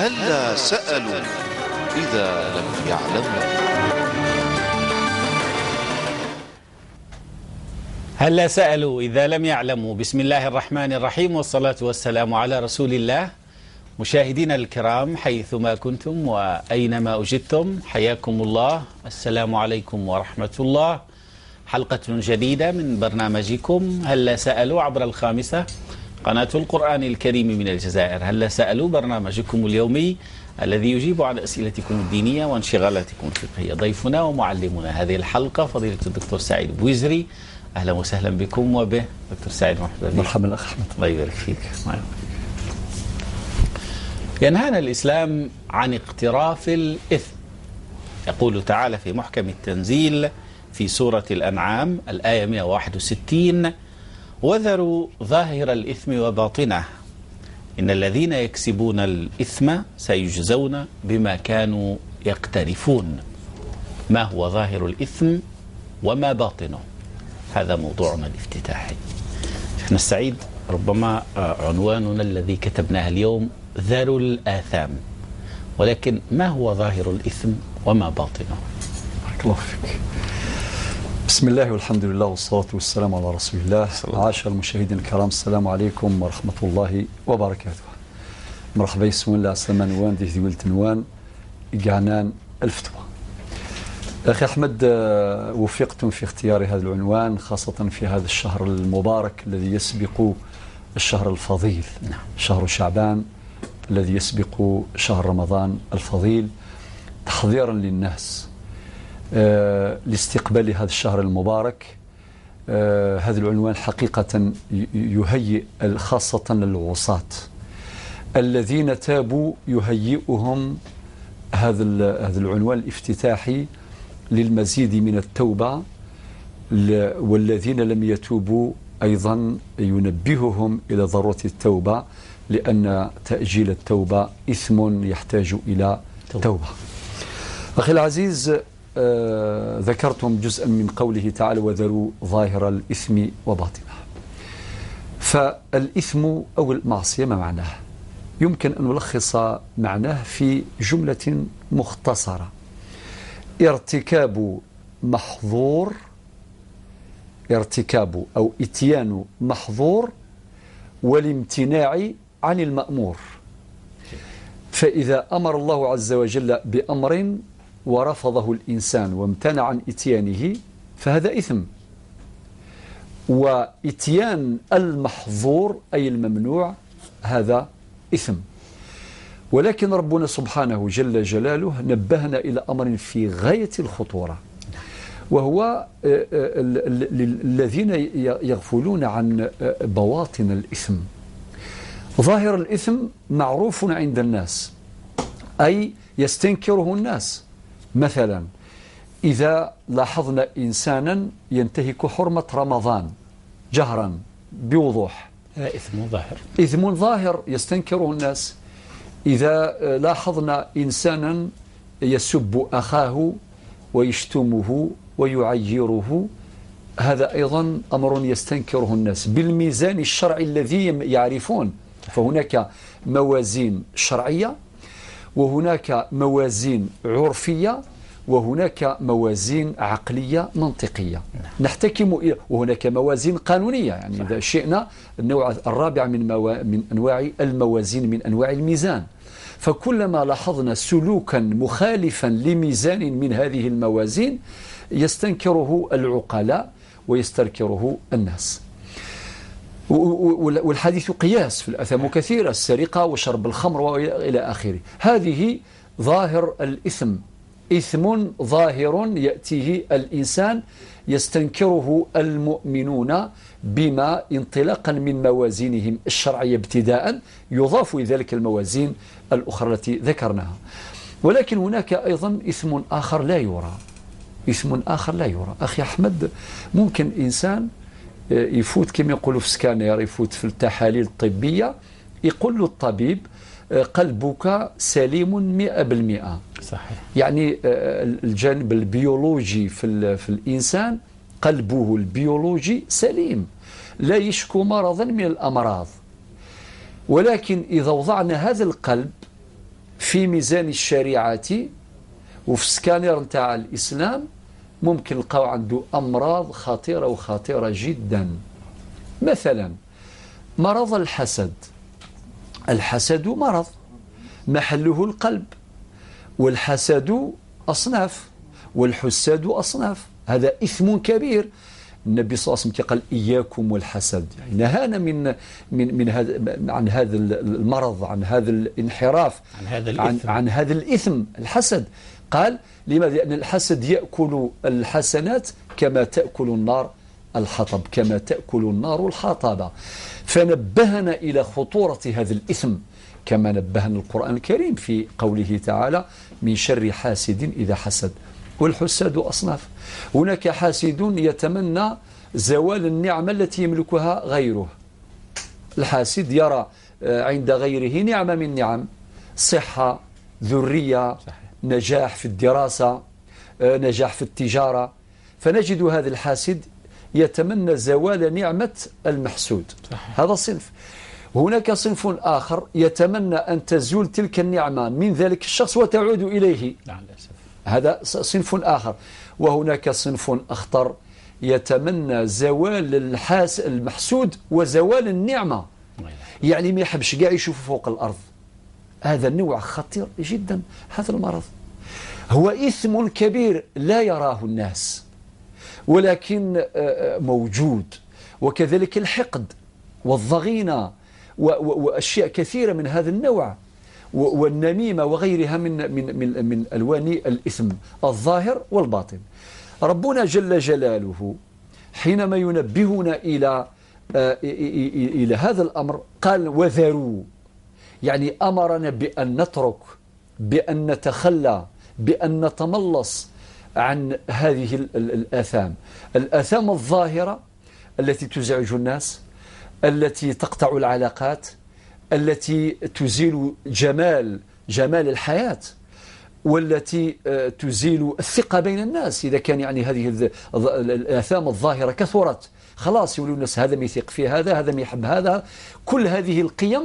هلا سألوا إذا لم يعلموا. هلا سألوا إذا لم يعلموا. بسم الله الرحمن الرحيم، والصلاة والسلام على رسول الله. مشاهدينا الكرام حيثما كنتم وأينما أجدتم، حياكم الله. السلام عليكم ورحمة الله. حلقة جديدة من برنامجكم هلا سألوا عبر الخامسة، قناة القرآن الكريم من الجزائر. هلا سألوا برنامجكم اليومي الذي يجيب على أسئلتكم الدينية وانشغالاتكم الفقهية. ضيفنا ومعلمنا هذه الحلقة فضيلة الدكتور سعيد بويزري. أهلا وسهلا بكم وبه دكتور سعيد، مرحبا بك. مرحبا الأخ أحمد. الله يبارك فيك. ينهانا الإسلام عن اقتراف الإثم. يقول تعالى في محكم التنزيل في سورة الأنعام الآية 161: وذروا ظاهر الإثم وباطنه إن الذين يكسبون الإثم سيجزون بما كانوا يقترفون. ما هو ظاهر الإثم وما باطنه؟ هذا موضوعنا الافتتاحي. شيخنا السعيد، ربما عنواننا الذي كتبناه اليوم ذروا الآثام، ولكن ما هو ظاهر الإثم وما باطنه؟ بارك الله فيك. بسم الله والحمد لله والصلاة والسلام على رسول الله. عاشر المشاهدين الكرام، السلام عليكم ورحمة الله وبركاته. مرحبا يسون لا سلمان نوان دي ذويلت نوان إقعنان الفتوى. أخي أحمد، وفقتم في اختيار هذا العنوان، خاصة في هذا الشهر المبارك الذي يسبق الشهر الفضيل، نعم، شهر شعبان الذي يسبق شهر رمضان الفضيل، تحضيرا للناس لاستقبال هذا الشهر المبارك. هذا العنوان حقيقة يهيئ خاصة للعصاة الذين تابوا، يهيئهم هذا العنوان الافتتاحي للمزيد من التوبة، والذين لم يتوبوا أيضا ينبههم إلى ضرورة التوبة، لأن تأجيل التوبة إثم يحتاج إلى توبة. أخي العزيز، ذكرتم جزءا من قوله تعالى: وذروا ظاهر الإثم وباطنه. فالإثم أو المعصية ما معناه؟ يمكن أن نلخص معناه في جملة مختصرة: ارتكاب محظور، ارتكاب أو إتيان محظور والامتناع عن المأمور. فإذا أمر الله عز وجل بأمر ورفضه الإنسان وامتنع عن إتيانه فهذا إثم. وإتيان المحظور أي الممنوع هذا إثم. ولكن ربنا سبحانه جل جلاله نبهنا إلى أمر في غاية الخطورة، وهو الذين يغفلون عن بواطن الإثم. ظاهر الإثم معروف عند الناس، أي يستنكره الناس. مثلا إذا لاحظنا إنسانا ينتهك حرمة رمضان جهرا بوضوح، إثم ظاهر، إثم ظاهر يستنكره الناس. إذا لاحظنا إنسانا يسب أخاه ويشتمه ويعيره، هذا أيضا أمر يستنكره الناس بالميزان الشرعي الذي يعرفون. فهناك موازين شرعية، وهناك موازين عرفية، وهناك موازين عقلية منطقية نحتكم إلى، وهناك موازين قانونية. يعني إذا شئنا النوع الرابع من أنواع الموازين، من أنواع الميزان. فكلما لاحظنا سلوكا مخالفا لميزان من هذه الموازين يستنكره العقلاء ويستنكره الناس. والحديث قياس في الأثام كثيرة، السرقة وشرب الخمر وإلى آخره. هذه ظاهر الإثم، إثم ظاهر يأتيه الإنسان يستنكره المؤمنون بما انطلاقا من موازينهم الشرعية ابتداء، يضاف إلى ذلك الموازين الأخرى التي ذكرناها. ولكن هناك أيضا إثم آخر لا يرى، إثم آخر لا يرى. أخي أحمد، ممكن إنسان يفوت كما يقولوا في سكانير، يفوت في التحاليل الطبية، يقول له الطبيب قلبك سليم 100%. صحيح. يعني الجانب البيولوجي في الإنسان، قلبه البيولوجي سليم، لا يشكو مرضا من الأمراض. ولكن إذا وضعنا هذا القلب في ميزان الشريعة وفي سكانير نتاع الإسلام ممكن نلقاو عنده أمراض خطيرة وخطيرة جدا. مثلا مرض الحسد. الحسد مرض محله القلب، والحسد أصناف والحساد أصناف، هذا إثم كبير. النبي صلى الله عليه وسلم قال إياكم والحسد، يعني نهانا من من من هذا، عن هذا المرض، عن هذا الانحراف، عن هذا الإثم، عن هذا الإثم الحسد. قال لماذا؟ لأن الحسد يأكل الحسنات كما تأكل النار الحطب، كما تأكل النار الحطب. فنبهنا إلى خطورة هذا الإثم، كما نبهنا القرآن الكريم في قوله تعالى من شر حاسد إذا حسد. والحساد أصناف، هناك حاسد يتمنى زوال النعمة التي يملكها غيره. الحاسد يرى عند غيره نعمة من نعم، صحة، ذرية، نجاح في الدراسة، نجاح في التجارة، فنجد هذا الحاسد يتمنى زوال نعمة المحسود. هذا صنف. هناك صنف آخر يتمنى أن تزول تلك النعمة من ذلك الشخص وتعود إليه. هذا صنف آخر. وهناك صنف أخطر يتمنى زوال المحسود وزوال النعمة، يعني ما يحبش كاع يشوف فوق الأرض. هذا النوع خطير جدا. هذا المرض هو إثم كبير لا يراه الناس ولكن موجود. وكذلك الحقد والضغينة وأشياء كثيرة من هذا النوع، والنميمة وغيرها من من من من ألوان الإثم الظاهر والباطن. ربنا جل جلاله حينما ينبهنا إلى هذا الأمر قال وذروا، يعني أمرنا بأن نترك، بأن نتخلى، بأن نتملص عن هذه الآثام، الآثام الظاهرة التي تزعج الناس، التي تقطع العلاقات، التي تزيل جمال الحياة، والتي تزيل الثقة بين الناس. إذا كان يعني هذه الآثام الظاهرة كثرت، خلاص يقولون الناس هذا ما يثق في هذا، هذا ما يحب هذا. كل هذه القيم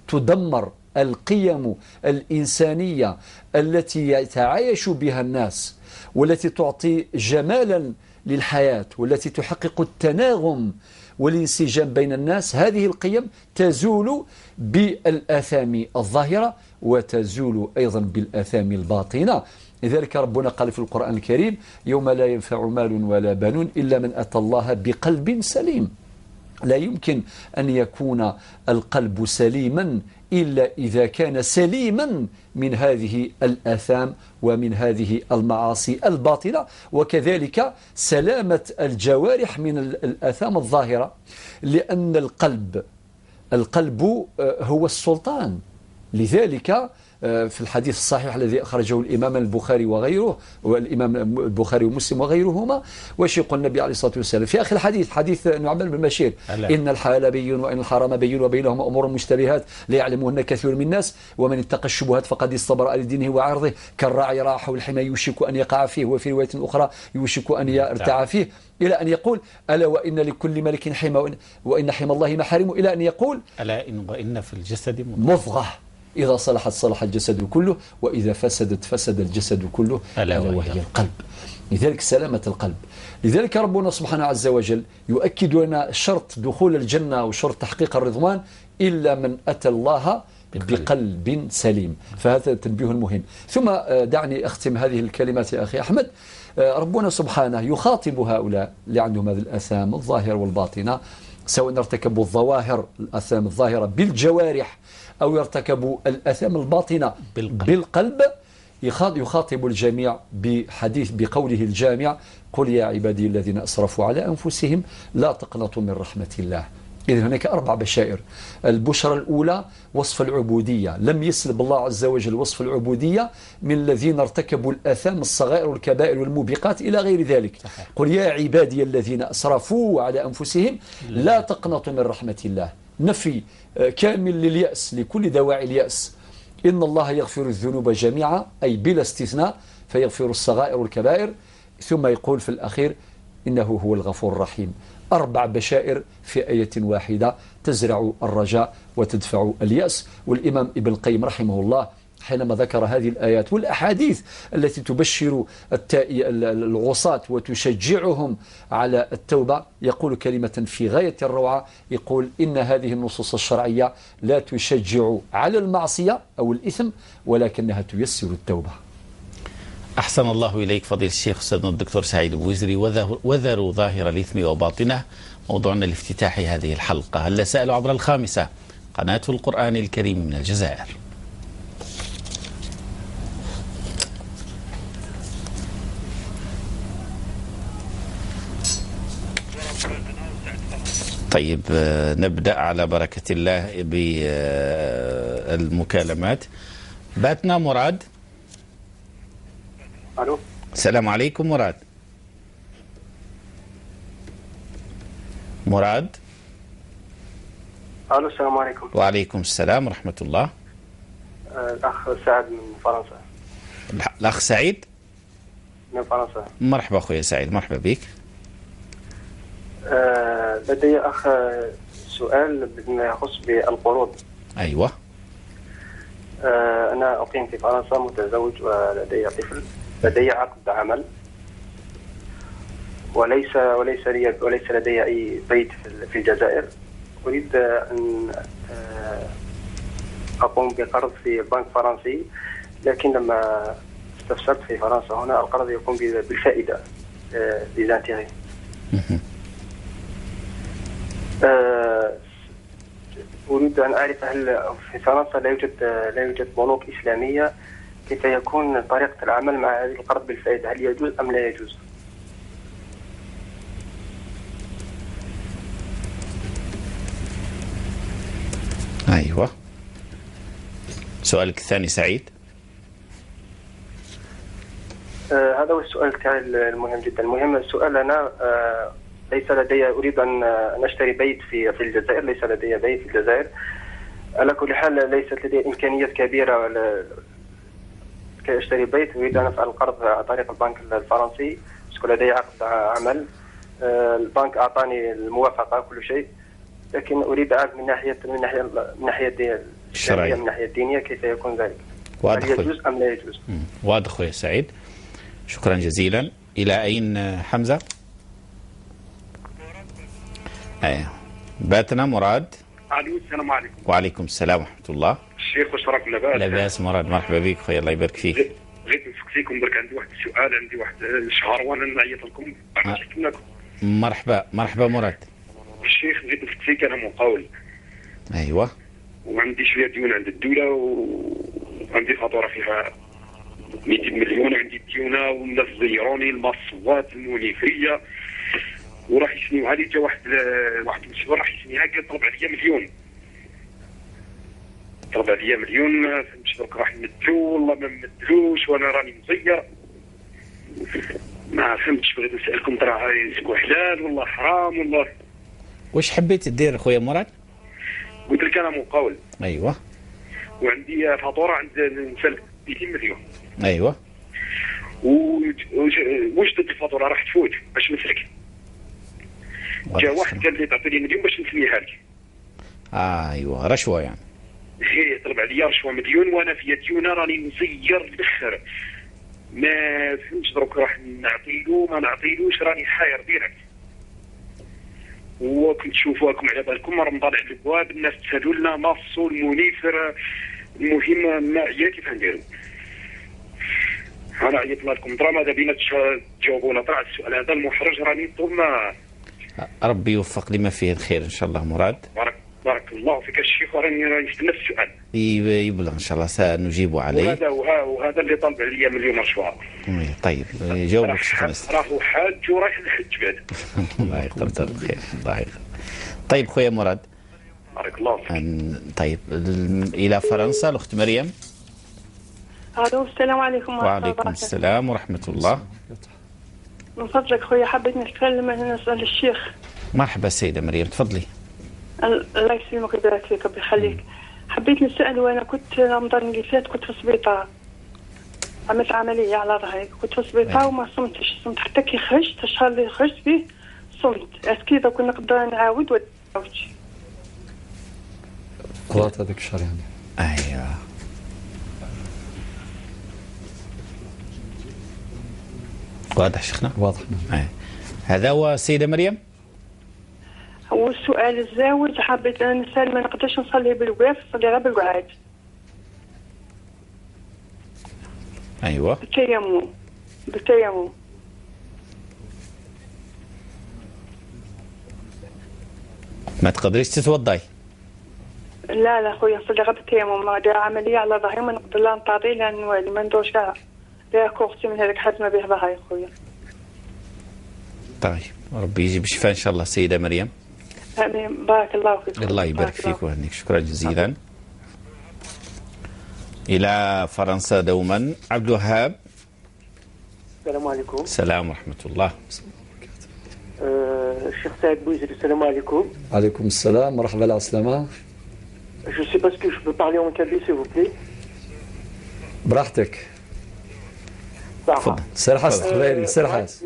تدمر، القيم الإنسانية التي يتعايش بها الناس، والتي تعطي جمالا للحياة، والتي تحقق التناغم والانسجام بين الناس، هذه القيم تزول بالآثام الظاهرة وتزول أيضا بالآثام الباطنة. لذلك ربنا قال في القرآن الكريم يوم لا ينفع مال ولا بنون إلا من أتى الله بقلب سليم. لا يمكن أن يكون القلب سليما إلا إذا كان سليما من هذه الآثام ومن هذه المعاصي الباطلة، وكذلك سلامة الجوارح من الآثام الظاهرة، لأن القلب هو السلطان. لذلك في الحديث الصحيح الذي أخرجه الإمام البخاري وغيره، والإمام البخاري ومسلم وغيرهما، وش يقول النبي عليه الصلاة والسلام في آخر الحديث، حديث نعمان بن بشير: إن الحلال بين وإن الحرام بين وبينهما أمور مشتبهات لا يعلمهن كثير من الناس، ومن اتقى الشبهات فقد استبرأ لدينه وعرضه، كالراعي راع حول الحمى يوشك أن يقع فيه، وفي رواية أخرى يوشك أن يرتع فيه، إلى أن يقول ألا وإن لكل ملك حمى وإن حمى الله محارمه، إلى أن يقول ألا وإن في الجسد مضغة إذا صلحت صلح الجسد كله، وإذا فسدت فسد الجسد كله، ألا وهي القلب. لذلك سلامة القلب. لذلك ربنا سبحانه عز وجل يؤكد لنا شرط دخول الجنة وشرط تحقيق الرضوان إلا من أتى الله بقلب سليم. فهذا تنبيه مهم. ثم دعني أختم هذه الكلمات يا أخي أحمد. ربنا سبحانه يخاطب هؤلاء اللي عندهم هذه الآثام الظاهرة والباطنة، سواء ارتكبوا الظواهر الآثام الظاهرة بالجوارح أو يرتكبوا الآثام الباطنة بالقلب. يخاطب الجميع بحديث بقوله الجامع: قل يا عبادي الذين أسرفوا على أنفسهم لا تقنطوا من رحمة الله. إذن هناك 4 بشائر. البشرى الأولى وصف العبودية، لم يسلب الله عز وجل وصف العبودية من الذين ارتكبوا الآثام الصغائر والكبائر والموبقات إلى غير ذلك. صحيح. قل يا عبادي الذين أسرفوا على أنفسهم لا تقنطوا من رحمة الله. نفي كامل لليأس، لكل دواعي اليأس. إن الله يغفر الذنوب جميعا، أي بلا استثناء، فيغفر الصغائر والكبائر. ثم يقول في الأخير إنه هو الغفور الرحيم. 4 بشائر في آية واحدة تزرع الرجاء وتدفع اليأس. والإمام ابن القيم رحمه الله حينما ذكر هذه الآيات والأحاديث التي تبشر العصاة وتشجعهم على التوبة، يقول كلمة في غاية الروعة، يقول إن هذه النصوص الشرعية لا تشجع على المعصية أو الإثم، ولكنها تيسر التوبة. أحسن الله إليك فضيلة الشيخ أستاذنا الدكتور سعيد بوزري. وذروا ظاهر الإثم وباطنه، موضوعنا لافتتاح هذه الحلقة. هل سألوا عبر الخامسة، قناة القرآن الكريم من الجزائر. طيب، نبدأ على بركة الله بالمكالمات. باتنا مراد. الو، السلام عليكم مراد. مراد. الو، السلام عليكم. وعليكم السلام ورحمة الله. الأخ سعد من فرنسا. الأخ سعيد من فرنسا. مرحبا أخويا سعيد، مرحبا بك. لدي أخ سؤال بما يخص بالقروض. أيوة. أنا أقيم في فرنسا، متزوج ولدي طفل، لدي عقد عمل، وليس وليس لي وليس لدي أي بيت في الجزائر. أريد أن أقوم بقرض في بنك فرنسي، لكن لما استفسرت في فرنسا هنا القرض يقوم بالفائدة les intérêts. أريد أن أعرف هل في فرنسا لا يوجد بنوك إسلامية؟ كيف يكون طريقة العمل مع هذه القرض بالفائدة؟ هل يجوز أم لا يجوز؟ أيوة. سؤالك الثاني سعيد. هذا هو السؤال تاعي المهم جدا. المهم السؤال أنا ليس لدي، أريد أن أشتري بيت في الجزائر، ليس لدي بيت في الجزائر. على كل حال ليست لدي إمكانيات كبيرة كي أشتري بيت. أريد أن أفعل القرض عن طريق البنك الفرنسي، parce que لدي عقد عمل، البنك أعطاني الموافقة كل شيء، لكن أريد أعرف من ناحية الشرعية، من ناحية الدينية كيف يكون ذلك؟ واضح، هل يجوز أم لا يجوز؟ واضح أخوي سعيد، شكرا جزيلا. إلى أين حمزة؟ أيه. باتنا مراد. الو، السلام عليكم. وعليكم السلام ورحمة الله. الشيخ واش راك؟ لاباس؟ لاباس مراد، مرحبا بك خويا، الله يبارك فيك. بغيت نسقسيكم برك، عندي واحد السؤال، عندي واحد الشهر وانا نعيط لكم. مرحبا مرحبا مراد. الشيخ بغيت نسقسيك، انا مقاول. ايوه. وعندي شوية ديون عند الدولة، وعندي فاتورة فيها 200 مليون، عندي ديونه والناس زيروني، المصوات المونيفريه، وراح يسنيوها لي. جا واحد المشوار راح يسنيها، قال طلب عليا مليون، طلب عليا مليون، ما فهمتش درك راح نمدلو والله ما نمدلوش، وانا راني مزير، ما فهمتش. بغيت نسالكم ترى يسكو حلال والله حرام والله؟ واش حبيت دير خويا مراد؟ قلت لك انا مقاول. ايوه. وعندي فاتورة عند نسال 200 مليون. ايوه. وجدت الفاتورة راح تفوت باش نسلك. جا واحد قال لي تعطيني مليون باش نسميها لك. ايوه، رشوة يعني. هي طلب عليا رشوة مليون، وانا في ديونه راني مزير الاخر، ما فهمتش دروك راح نعطيلو ما نعطيلوش، راني حاير direct. وكنت تشوفوكم على بالكم رمضان على الابواب، الناس تسالوا لنا ماصو المنيفر، المهم ما هي كيف نديرو. انا عيطنا لكم ترى ماذا بينا تجاوبونا ترى على السؤال هذا المحرج، راني طول ما ربي يوفق لما فيه الخير ان شاء الله. مراد بارك الله فيك الشيخ، راني نستنى السؤال يبلغ ان شاء الله سنجيب عليه. وهذا اللي طلب عليا مليون رشوة. طيب يجاوبك الشيخ. راهو حاج ورايح الحج بعد. الله يقدر الخير، الله يقدر. طيب خويا مراد بارك الله فيك. طيب الى فرنسا الاخت مريم. الو السلام عليكم ورحمة الله. وعليكم السلام ورحمة الله. من فضلك خويا حبيت نتكلم نسال الشيخ. مرحبا السيدة مريم تفضلي. الله يسلمك ويبارك فيك ربي يخليك. حبيت نسال، وانا كنت رمضان اللي فات كنت في السبيطار، عملت عملية على ظهري، كنت في السبيطار وما صمتش، صمت حتى كي خرجت الشهر اللي خرجت فيه صمت. est-ce que دوك نقدر نعاود ولا نعاودش؟ قضات هذاك الشهر يعني. ايوا واضح شيخنا؟ واضح. هذا هو السيدة مريم. والسؤال الزاوج حبيت نسال، ما نقدرش نصلي بالوقاف، نصلي غير بالقعاد. ايوه. بالتيمم. بالتيمم. ما تقدريش تتوضاي؟ لا لا خويا، نصلي غير بالتيمم، دايرة عملية على ظهري ما نقدر لا نطاطي لا نوالي، ما ندورش كاع، دايرة كورتي من هذاك حازمة به ظهري خويا. طيب ربي يجيب الشفاء ان شاء الله السيدة مريم. امين، بارك الله فيك. الله يبارك فيك ويهنيك، شكرا جزيلا. الى فرنسا دوما، عبد الوهاب. السلام عليكم. السلام ورحمة الله. الشيخ سعيد بوزري، السلام عليكم. عليكم السلام، مرحبا على السلامة. Je sais pas ce que je peux parler en kabyle, s'il vous plaît. براحتك. تفضل. سير حاس قبايلي، سير حاس.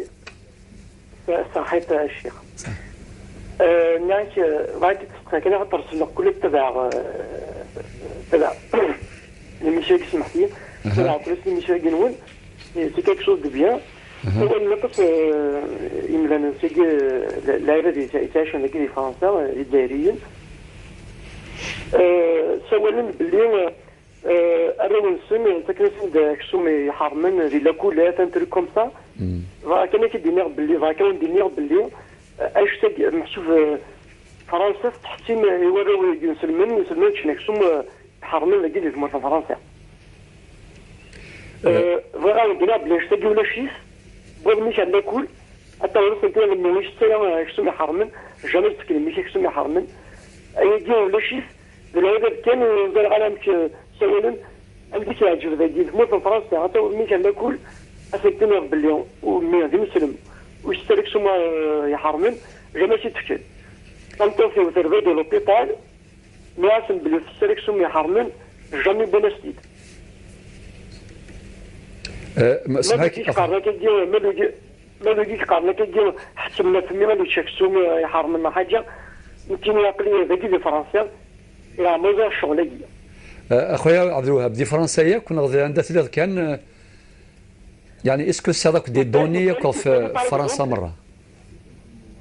صحيت الشيخ. نعيش غادي كان غترسل كل تبع تبع l'émission qui سمحت لي تبع كل l'émission كنون c'est quelque chose de bien. هو النقص يملان نسيق العباد يتعيشون في فرنسا الجزائريين سوالا باللي الراو نسن تكنسن كسوم يحرمن دي لا كولات un truc comme ça. كان كيدير باللي كان دير باللي اش محسوب فرنسا تحتيم يوراو يسلمن يسلمن شنو كسوم حرمن لقيت في فرنسا. فغا ندير بلي اش تاكي ولا شيف بغيت مش عندنا كل حتى ورث انت مش تاع كسوم يحرمن jamais تكلم مش كسوم يحرمن اي ولا شيف العباد كان نزال غالا سوالا عندك تعجب ذاك تموت في فرنسا حتى مش عندنا كل اسيتنا باللي ومي غادي مسلم واشترك سما يحرمن jamais شي تفكر طنطو في وتربي de l'hôpital مياسن بلي في سما يحرمن jamais بنستيد. سمعك قارنا كدير ما لوجيك قارنا كدير حتمنا فمي ما لوجيك سوم يحرمنا حاجة يمكن يعقلي ذاك دي فرنسا الى مازال الشغل هي. اخويا عبد الوهاب دي فرنسا ياك كنا غادي عندها ثلاث كان يعني est-ce que c'est هذاك des données في فرنسا مرة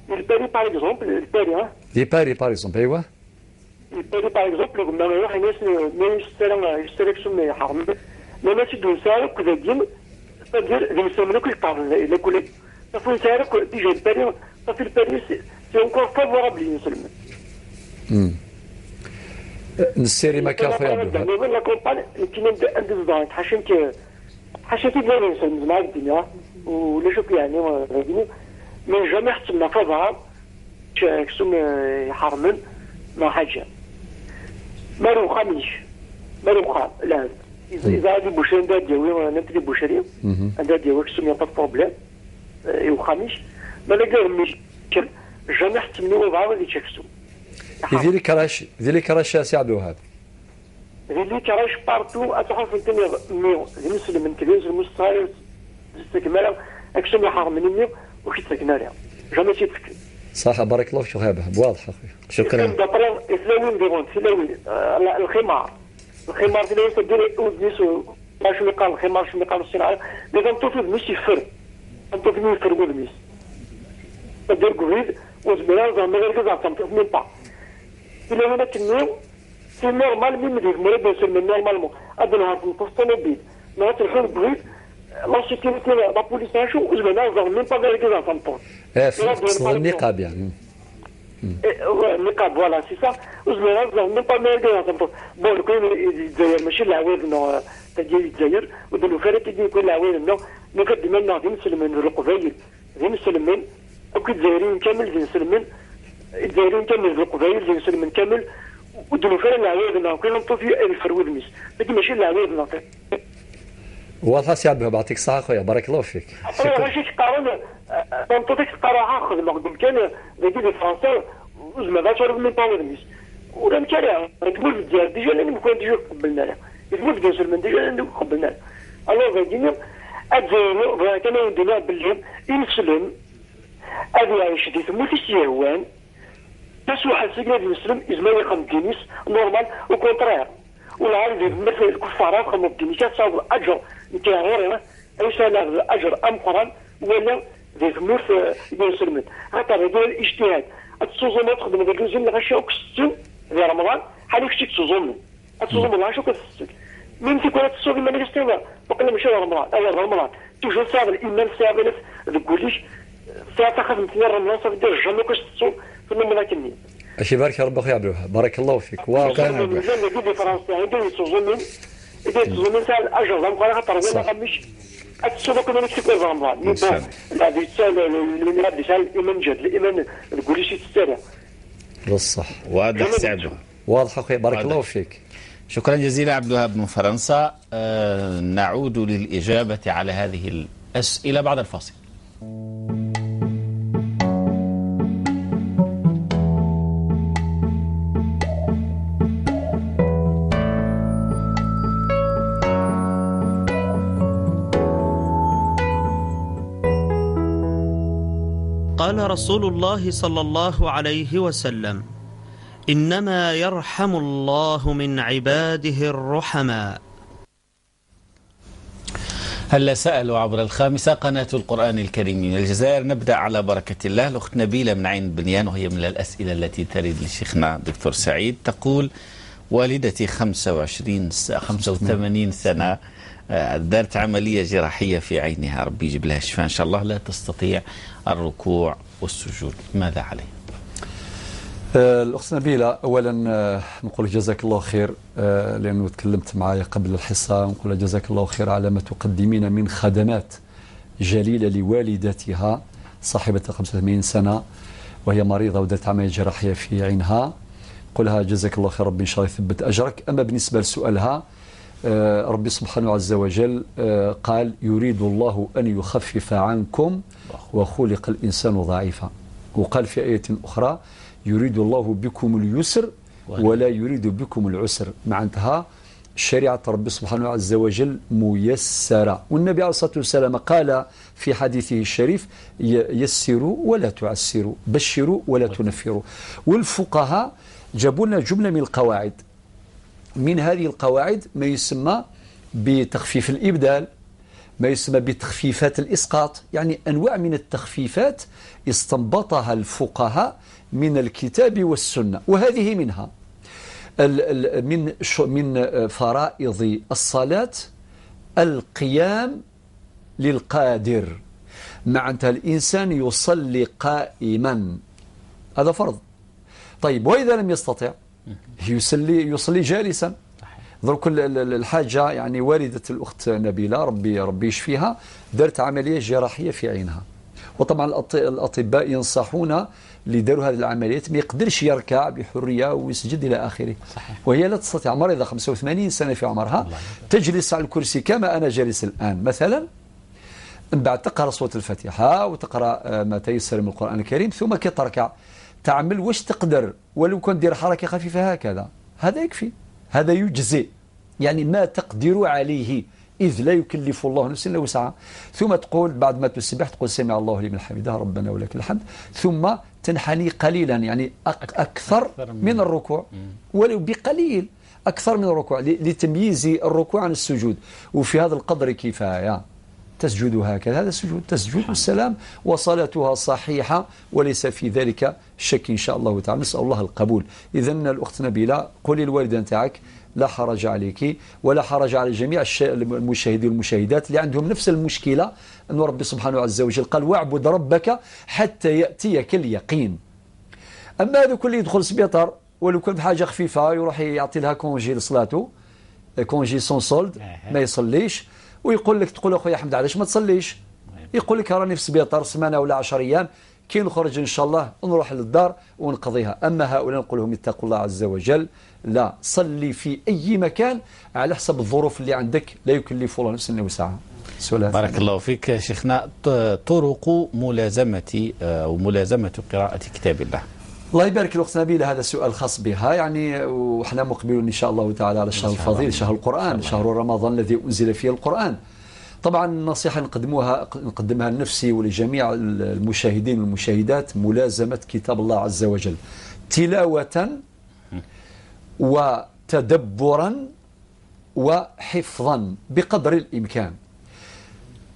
الباري par exemple الباري دي باري par exemple ايوا الباري par exemple ما يروح الناس ما يشترك سوم يحرم ما ماشي دون كذا ديم تدير المسلمين كل قارن الى كل صافي سارك déjà الباري صافي الباري c'est encore favorable للمسلمين. نسيري ما كان خويا عبد الوهاب la campagne كاين عند الزان حاشمك حاشمك ديال المسلم مع الدنيا ولا شوف يعني mais jamais حتمنا favorable كسوم يحرمن ما حاجة ما روخاميش ما روخا لا إذا غادي بوشري عندها دياوي نتري بوشري عندها دياوي كسوم y a pas problème يوخاميش ما لا مش jamais حتمني وضعه غادي تشكسو. ذي لي كراش ذي لي كراش سي عبد الوهاب ذي لي كراش بارتو أتعرف أنت مي ذي مسلم كبير المستعير استكمال أكسوم يحرمني مي وكي تكمل جامي تيتفكر. صح بارك الله فيك وهاب واضح أخويا شكرا. ثلاوين ديغون ثلاوين الخمار الخمار ثلاوين تدير ودنيسو شنو قال الخمار شنو قال الصناعة لازم توفي مش يفر انت في يفر ودنيس تدير كوفيد وزميلا زعما غير كذا تنطف من با إلا هنا كنيو c'est normal même ديك مريض يسلم normalement هذا نهار في الطوموبيل نهار تلحق كوفيد la sécurité la police شو وزميلا زعما même pas غير كذا تنطف ايه النقاب يعني النقاب voilà c'est ça وزميلا زعما même pas غير كذا تنطف bon كاين الجزائر ماشي العواد نو تجي الجزائر ودلو فرق تجي يكون العواد نو نقدم لنا غادي نسلمين القبايل غادي نسلمين اكو الجزائريين كامل غادي نسلمين الجزائريين كامل القبايل غادي نسلمين كامل ودلو فرق العواد نو كاين نطفي الفرود ميس لكن ماشي العواد نو واضحة سي عبد الوهاب يعطيك الصحة خويا بارك الله فيك. شكرا. ماشي تقارن تنطيك الصراحة خدمة قدام كان ذاك دي فرنسا زعما لا تعرف من طاولة ميس ولا مكان تقول في الجزائر déjà لان مكان déjà قبلنا له تقول في الجزائر déjà لان قبلنا له alors غادي الجزائر كان عندنا باللي يمسلم هذا يعيش في ثموت السيهوان باش واحد سيدنا المسلم يزما يقام دينيس normal au contraire والعالم مثل الكفار خمو الدينيس تصاوب اجر نتاع غير ايش اجر ام قران ولا ذي ثمورث ينسلمن هكا هذا الاجتهاد التصوم تخدم ذاك الزين غاشي اوكستون في رمضان حالك شتي تصوم تصوم العشاء كتسجد من تيكون تصوم ما نستوى وقلنا ماشي رمضان انا رمضان توجور صعب الايمان صعب تقوليش ساعة خدمت رمضان صافي دير جامي كاش تصوم في رمضان كني. اش يبارك ربي خويا عبد الوهاب بارك الله فيك. وكان بالصح واضح سي عبد الوهاب، واضح اخويا بارك الله فيك. شكرا جزيلا عبد الوهاب من فرنسا. نعود للإجابة على هذه الأسئلة بعد الفاصل. قال رسول الله صلى الله عليه وسلم: إنما يرحم الله من عباده الرحماء. هلا سألوا عبر الخامسة قناة القرآن الكريم من الجزائر. نبدأ على بركة الله. الأخت نبيلة من عين بنيان، وهي من الأسئلة التي ترد لشيخنا دكتور سعيد، تقول: والدتي 85 سنة دارت عملية جراحية في عينها، ربي يجيب لها الشفاء إن شاء الله، لا تستطيع الركوع والسجود، ماذا عليه؟ الأخت نبيلة، أولا نقول جزاك الله خير لأنه تكلمت معي قبل الحصة، نقول جزاك الله خير على ما تقدمين من خدمات جليلة لوالدتها صاحبة 85 سنة وهي مريضة ودارت عملية جراحية في عينها. قلها جزاك الله خير، ربي إن شاء الله يثبت أجرك. أما بالنسبة لسؤالها، ربي سبحانه عز وجل قال: يريد الله أن يخفف عنكم وخلق الإنسان ضعيفا. وقال في آية أخرى: يريد الله بكم اليسر ولا يريد بكم العسر. معناتها شريعة ربي سبحانه عز وجل ميسرة. والنبي عليه الصلاة والسلام قال في حديثه الشريف: يسروا ولا تعسروا، بشروا ولا تنفروا. والفقهاء جابوا لنا جملة من القواعد، من هذه القواعد ما يسمى بتخفيف الإبدال، ما يسمى بتخفيفات الإسقاط، يعني أنواع من التخفيفات استنبطها الفقهاء من الكتاب والسنة، وهذه منها من فرائض الصلاة القيام للقادر. معناتها الإنسان يصلي قائما، هذا فرض. طيب وإذا لم يستطع يصلي جالسا. درك الحاجة يعني والدة الأخت نبيلة ربي يشفيها دارت عملية جراحية في عينها، وطبعا الأطباء ينصحون اللي داروا هذه العمليات ما يقدرش يركع بحرية ويسجد إلى آخره. صحيح. وهي لا تستطيع، مريضة 85 سنة في عمرها، تجلس على الكرسي كما أنا جالس الآن مثلا، من بعد تقرأ سورة الفاتحة وتقرأ ما تيسر من القرآن الكريم، ثم كي تركع تعمل واش تقدر، ولو كان دير حركة خفيفة هكذا، هذا يكفي، هذا يجزي، يعني ما تقدر عليه، إذ لا يكلف الله نفسا إلا وسعها. ثم تقول بعد ما تسبح تقول سمع الله لمن حمده ربنا ولك الحمد، ثم تنحني قليلا، يعني أكثر من الركوع ولو بقليل، أكثر من الركوع لتمييز الركوع عن السجود، وفي هذا القدر كفاية. تسجد هكذا، هذا السجود تسجد والسلام، وصلاتها صحيحة وليس في ذلك شك إن شاء الله تعالى، نسأل الله القبول. إذن الأخت نبيلة قولي الوالدة نتاعك لا حرج عليك ولا حرج على جميع المشاهدين والمشاهدات اللي عندهم نفس المشكلة، أن ربي سبحانه عز وجل قال واعبد ربك حتى يأتيك اليقين. أما هذوك اللي يدخل سبيطار ولو كان بحاجة خفيفة يروح يعطي لها congé لصلاته، congé sans solde، ما يصليش، ويقول لك تقول اخويا احمد علاش ما تصليش؟ يقول لك راني في سبيطار سمانه ولا 10 ايام، كي نخرج ان شاء الله نروح للدار ونقضيها. اما هؤلاء نقول لهم اتقوا الله عز وجل، لا صلي في اي مكان على حسب الظروف اللي عندك، لا يكلف الله نفسا الا وسعها. بارك الله فيك شيخنا. طرق ملازمه او ملازمه قراءة كتاب الله. الله يبارك الأخت نبيلة، هذا سؤال خاص بها يعني، وحنا مقبلون إن شاء الله تعالى على الشهر الفضيل، شهر القرآن، شهر رمضان الذي أنزل فيه القرآن. طبعا النصيحة نقدمها لنفسي ولجميع المشاهدين والمشاهدات، ملازمة كتاب الله عز وجل تلاوة وتدبرا وحفظا بقدر الإمكان.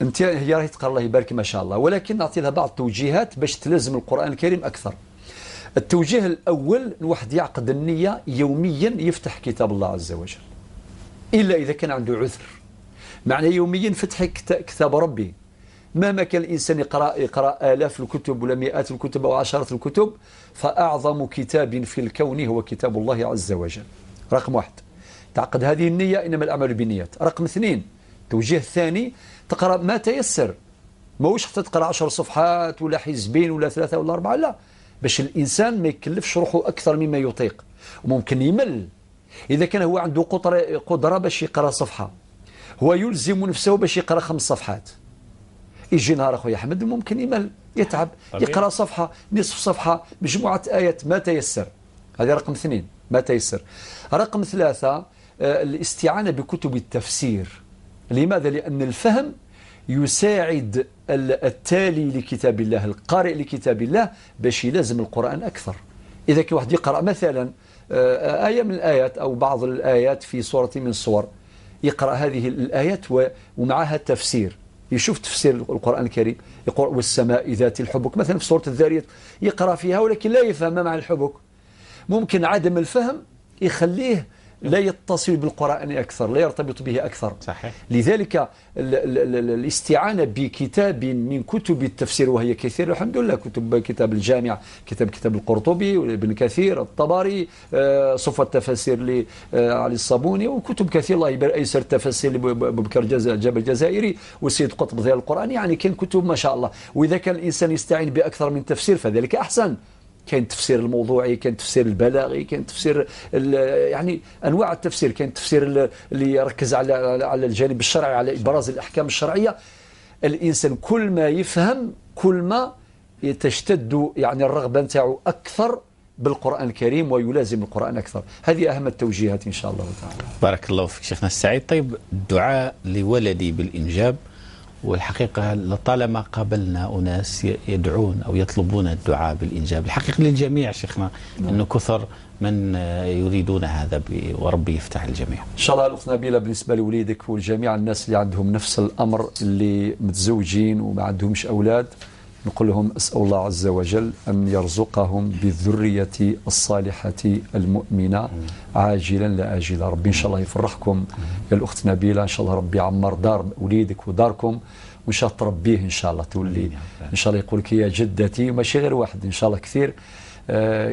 انت هي راهي تقرا الله يبارك ما شاء الله، ولكن نعطي لها بعض التوجيهات باش تلازم القران الكريم اكثر. التوجيه الاول، الواحد يعقد النية يوميا يفتح كتاب الله عز وجل، الا اذا كان عنده عذر. معنى يوميا فتح كتاب ربي، مهما كان الانسان يقرا الاف الكتب ولا مئات الكتب او عشرات الكتب، فاعظم كتاب في الكون هو كتاب الله عز وجل. رقم واحد، تعقد هذه النية، انما الاعمال بالنيات. رقم اثنين، التوجيه الثاني، تقرا ما تيسر، ماهوش حتى تقرا 10 صفحات ولا حزبين ولا 3 ولا 4، لا، باش الانسان ما يكلفش روحه اكثر مما يطيق، وممكن يمل. اذا كان هو عنده قدره باش يقرا صفحة، هو يلزم نفسه باش يقرا 5 صفحات. يجي نهار اخويا احمد ممكن يمل، يتعب، يقرا صفحة، نصف صفحة، مجموعة ايات، ما تيسر. هذه رقم 2، ما تيسر. رقم 3، الاستعانة بكتب التفسير. لماذا؟ لأن الفهم يساعد التالي لكتاب الله، القارئ لكتاب الله، باش يلازم القرآن أكثر. إذا كان واحد يقرأ مثلا آية من الآيات أو بعض الآيات في سورة من السور، يقرأ هذه الآيات ومعها تفسير، يشوف تفسير القرآن الكريم، يقرأ والسماء ذات الحبك مثلا في سورة الذاريات، يقرأ فيها ولكن لا يفهم ما معنى الحبك. ممكن عدم الفهم يخليه لا يتصل بالقرآن أكثر، لا يرتبط به أكثر. صحيح. لذلك الاستعانة بكتاب من كتب التفسير، وهي كثيرة الحمد لله، كتب كتاب الجامع، كتاب القرطبي وابن كثير، الطبري، صفة التفاسير لعلي الصابوني، وكتب كثيرة الله يبارك، أيسر التفاسير لأبو بكر جابر الجزائري، والسيد قطب ضياء القرآن، يعني كان كتب ما شاء الله. وإذا كان الإنسان يستعين بأكثر من تفسير فذلك أحسن. كاين التفسير الموضوعي، كاين التفسير البلاغي، كاين تفسير يعني انواع التفسير، كاين التفسير اللي يركز على الجانب الشرعي، على ابراز الاحكام الشرعية. الانسان كل ما يفهم كل ما تشتد يعني الرغبة نتاعو اكثر بالقران الكريم ويلازم القران اكثر. هذه اهم التوجيهات ان شاء الله تعالى. بارك الله فيك شيخنا السعيد. طيب، الدعاء لولدي بالانجاب، والحقيقة لطالما قابلنا أناس يدعون أو يطلبون الدعاء بالإنجاب، الحقيقة للجميع شيخنا، أنه كثر من يريدون هذا، وربي يفتح الجميع إن شاء الله. الأخت نبيلة، بالنسبة لوليدك والجميع الناس اللي عندهم نفس الأمر، اللي متزوجين وما عندهمش أولاد، نقول لهم أسأل الله عز وجل أن يرزقهم بالذرية الصالحة المؤمنة عاجلا لا آجلا. ربي إن شاء الله يفرحكم يا الأخت نبيلة، إن شاء الله ربي يعمر دار وليدك وداركم، وإن شاء الله تربيه إن شاء الله، تولي إن شاء الله يقول لك يا جدتي، وماشي غير واحد إن شاء الله كثير،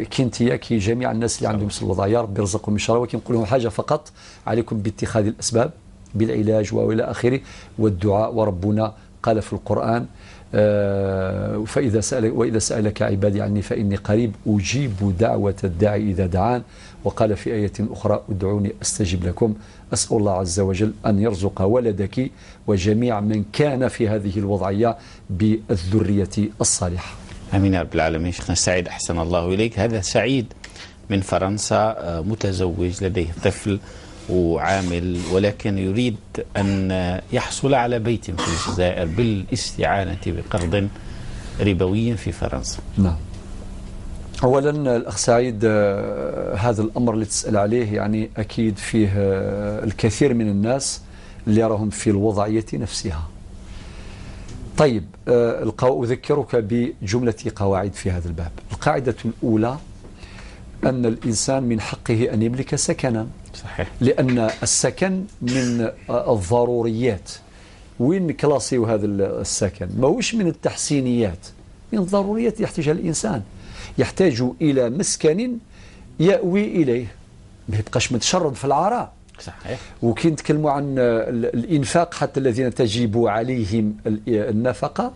كي انت كي جميع الناس اللي عندهم نفس الوضع، يا ربي يرزقهم إن شاء الله. ولكن نقول لهم حاجة فقط، عليكم باتخاذ الأسباب بالعلاج وإلى آخره والدعاء. وربنا قال في القرآن وإذا سألك عبادي عني فإني قريب أجيب دعوة الداعي إذا دعان. وقال في آية أخرى ادعوني أستجب لكم. أسأل الله عز وجل أن يرزق ولدك وجميع من كان في هذه الوضعية بالذرية الصالحة. آمين يا رب العالمين. شيخنا السعيد أحسن الله إليك. هذا سعيد من فرنسا، متزوج، لديه طفل وعامل، ولكن يريد أن يحصل على بيت في الجزائر بالاستعانة بقرض ربوي في فرنسا. نعم. أولا الأخ سعيد، هذا الأمر اللي تسأل عليه يعني أكيد فيه الكثير من الناس اللي راهم في الوضعية نفسها. طيب، أذكرك بجملة قواعد في هذا الباب. القاعدة الأولى أن الإنسان من حقه أن يملك سكنا. صحيح. لأن السكن من الضروريات. وين كلاسيو هذا السكن؟ ماهوش من التحسينيات، من الضروريات يحتاجها الإنسان. يحتاج إلى مسكن يأوي إليه، ما يبقاش متشرد في العراء. صحيح. وكي نتكلموا عن الإنفاق، حتى الذين تجب عليهم النفقة،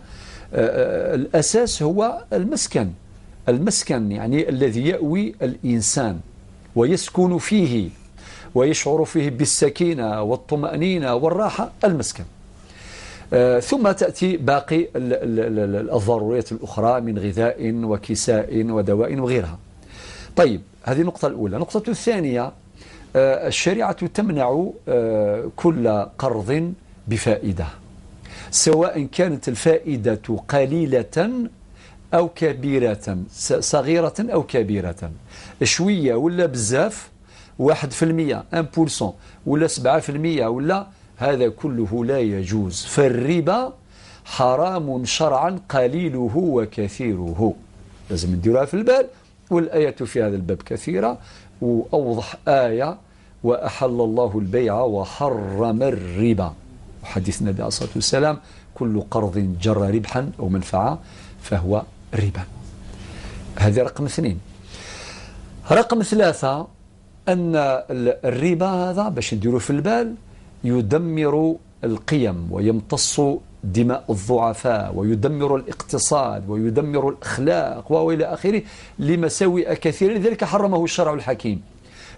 الأساس هو المسكن. المسكن يعني الذي يأوي الإنسان ويسكن فيه ويشعر فيه بالسكينة والطمأنينة والراحة، المسكن. ثم تأتي باقي الضروريات الأخرى من غذاء وكساء ودواء وغيرها. طيب، هذه النقطة الأولى. النقطة الثانية، الشريعة تمنع كل قرض بفائدة، سواء كانت الفائدة قليلة أو كبيرة، صغيرة أو كبيرة، شوية ولا بزاف، 1%، 1% ولا 7% ولا، هذا كله لا يجوز. فالربا حرام شرعا قليله وكثيره. لازم نديروها في البال، والآية في هذا الباب كثيرة، وأوضح آية وأحل الله البيع وحرم الربا، وحديث النبي عليه الصلاة والسلام كل قرض جر ربحا أو منفعة فهو ربا. هذه رقم 2. رقم 3 أن الربا هذا باش نديروه في البال يدمر القيم ويمتص دماء الضعفاء ويدمر الاقتصاد ويدمر الأخلاق وإلى آخره لمساوئ كثيرة، لذلك حرمه الشرع الحكيم.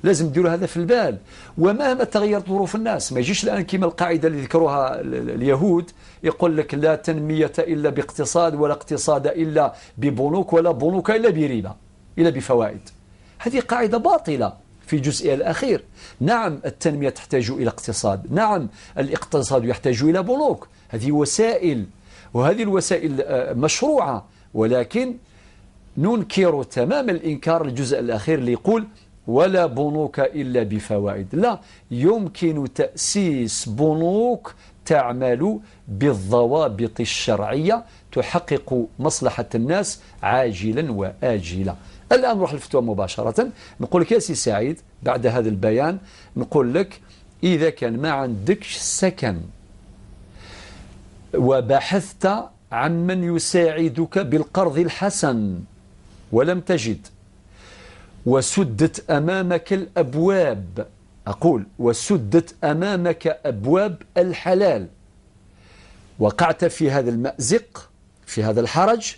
لازم نديروا هذا في البال. ومهما تغيرت ظروف الناس، ما يجيش الآن كما القاعدة اللي ذكروها اليهود يقول لك لا تنمية إلا باقتصاد ولا اقتصاد إلا ببنوك ولا بنوك إلا بربا إلا بفوائد. هذه قاعدة باطلة في جزئها الأخير. نعم التنمية تحتاج إلى اقتصاد، نعم الاقتصاد يحتاج إلى بنوك، هذه وسائل وهذه الوسائل مشروعة، ولكن ننكر تمام الإنكار الجزء الأخير اللي يقول ولا بنوك إلا بفوائد. لا يمكن تأسيس بنوك تعمل بالضوابط الشرعية تحقق مصلحة الناس عاجلا وآجلا. الآن نروح للفتوى مباشرة. نقول لك يا سي سعيد بعد هذا البيان، نقول لك إذا كان ما عندكش سكن وبحثت عمن يساعدك بالقرض الحسن ولم تجد، وسدت أمامك الأبواب، أقول وسدت أمامك أبواب الحلال، وقعت في هذا المأزق في هذا الحرج،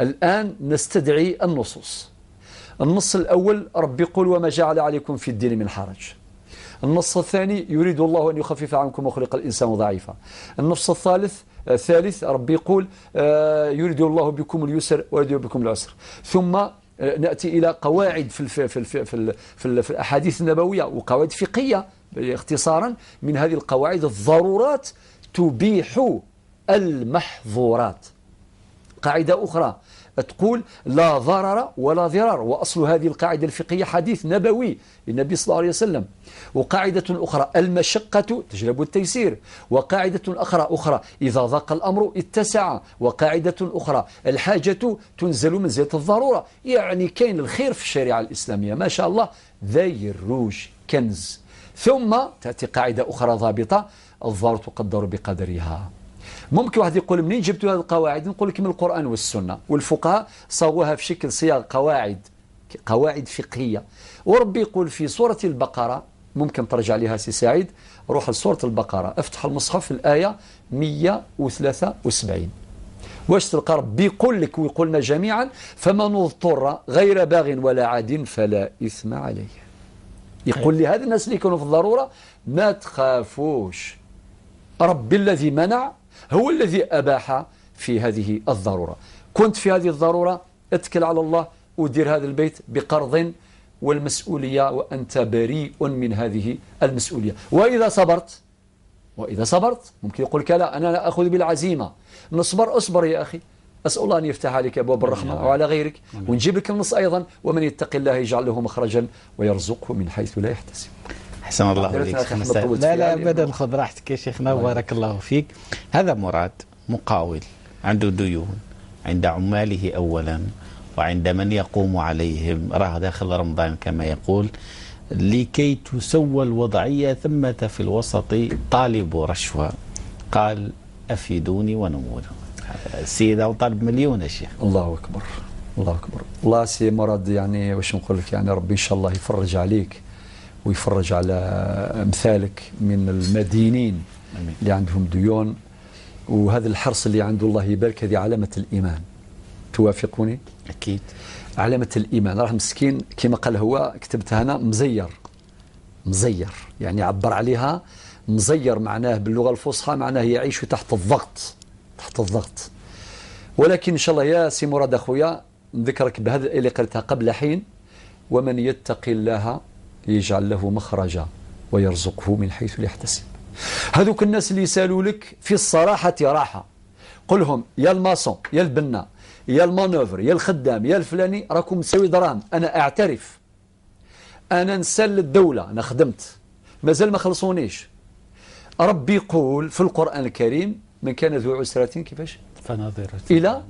الآن نستدعي النصوص. النص الأول ربي يقول وما جعل عليكم في الدين من حرج. النص الثاني يريد الله أن يخفف عنكم وخلق الإنسان ضعيفا. النص الثالث ربي يقول يريد الله بكم اليسر ويريد بكم العسر. ثم نأتي إلى قواعد في في في في, في الأحاديث النبوية وقواعد فقهية. اختصارا من هذه القواعد الضرورات تبيح المحظورات. قاعدة أخرى تقول لا ضرر ولا ضرار، وأصل هذه القاعدة الفقهية حديث نبوي للنبي صلى الله عليه وسلم. وقاعدة أخرى المشقة تجلب التيسير. وقاعدة أخرى إذا ضاق الأمر اتسع. وقاعدة أخرى الحاجة تنزل منزلة الضرورة. يعني كاين الخير في الشريعة الإسلامية ما شاء الله، ذي الروج كنز. ثم تأتي قاعدة أخرى ضابطة الضرر تقدر بقدرها. ممكن واحد يقول منين جبتوا هذه القواعد؟ نقول لك من القرآن والسنة، والفقهاء صاغوها في شكل صيغ قواعد فقهية. وربي يقول في سورة البقرة، ممكن ترجع لها سي سعيد، روح لسورة البقرة، افتح المصحف الآية 173، واش تلقى ربي يقول لك ويقولنا جميعا فمن اضطر غير باغ ولا عاد فلا إثم عليه. يقول لهذا الناس اللي يكونوا في الضرورة ما تخافوش، ربي الذي منع هو الذي أباح في هذه الضرورة. كنت في هذه الضرورة اتكل على الله ودير هذا البيت بقرض والمسؤولية، وأنت بريء من هذه المسؤولية. وإذا صبرت ممكن يقول لك لا أنا لا أخذ بالعزيمة، نصبر، أصبر يا أخي، أسأل الله أن يفتح عليك أبواب الرحمة وعلى غيرك. ونجيب لك النص أيضا، ومن يتق الله يجعل له مخرجا ويرزقه من حيث لا يحتسب. أحسن الله إليك. لا لا أبدا، خذ راحتك يا شيخنا، بارك الله فيك. هذا مراد مقاول عنده ديون عند عماله أولا وعند من يقوم عليهم، راه داخل رمضان كما يقول، لكي تسوى الوضعية. ثمة في الوسط طالب رشوة قال أفيدوني ونموذج. السيدة وطالب مليون يا شيخ. الله أكبر، الله أكبر. الله سي مراد، يعني واش نقول لك، يعني ربي إن شاء الله يفرج عليك ويفرج على أمثالك من المدينين اللي عندهم ديون، وهذا الحرص اللي عنده الله يبارك، هذه علامة الإيمان. توافقوني؟ أكيد علامة الإيمان. راه مسكين كما قال هو، كتبتها أنا مزير، مزير يعني عبر عليها مزير، معناه باللغة الفصحى معناه يعيش تحت الضغط، تحت الضغط. ولكن إن شاء الله يا سي مراد أخويا نذكرك بهذا اللي قرأتها قبل حين، ومن يتق الله يجعل له مخرجا ويرزقه من حيث لا يحتسب. هذوك الناس اللي يسالوا لك في الصراحة راحة، قلهم يا ال maçon يا البنا يا ال manœuvre يا الخدام يا الفلاني، راكم مساوي دراهم. أنا أعترف، أنا نسال الدولة، أنا خدمت مازال ما خلصونيش. ربي يقول في القرآن الكريم من كان ذو عسرة كيفاش؟ فنظرة إلى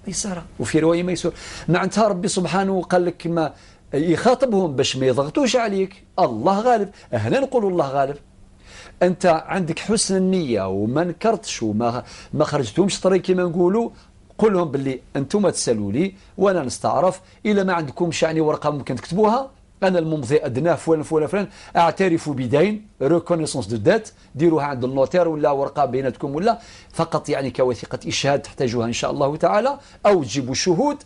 ميسرة، وفي رواية ميسور. معناتها ربي سبحانه قال لك ما يخاطبهم باش ما يضغطوش عليك. الله غالب، هنا نقول الله غالب. أنت عندك حسن النية وما نكرتش وما ما خرجتهمش طريق كما نقولوا، قول لهم باللي أنتم تسالوا لي وأنا نستعرف. إلا ما عندكمش يعني ورقة ممكن تكتبوها، أنا الممضي أدناه فلان فلان فلان، أعترف بدين، reconnaissance de dette، ديروها عند ال notaire ولا ورقة بيناتكم ولا فقط يعني كوثيقة إشهاد تحتاجوها إن شاء الله تعالى، أو تجيبوا شهود.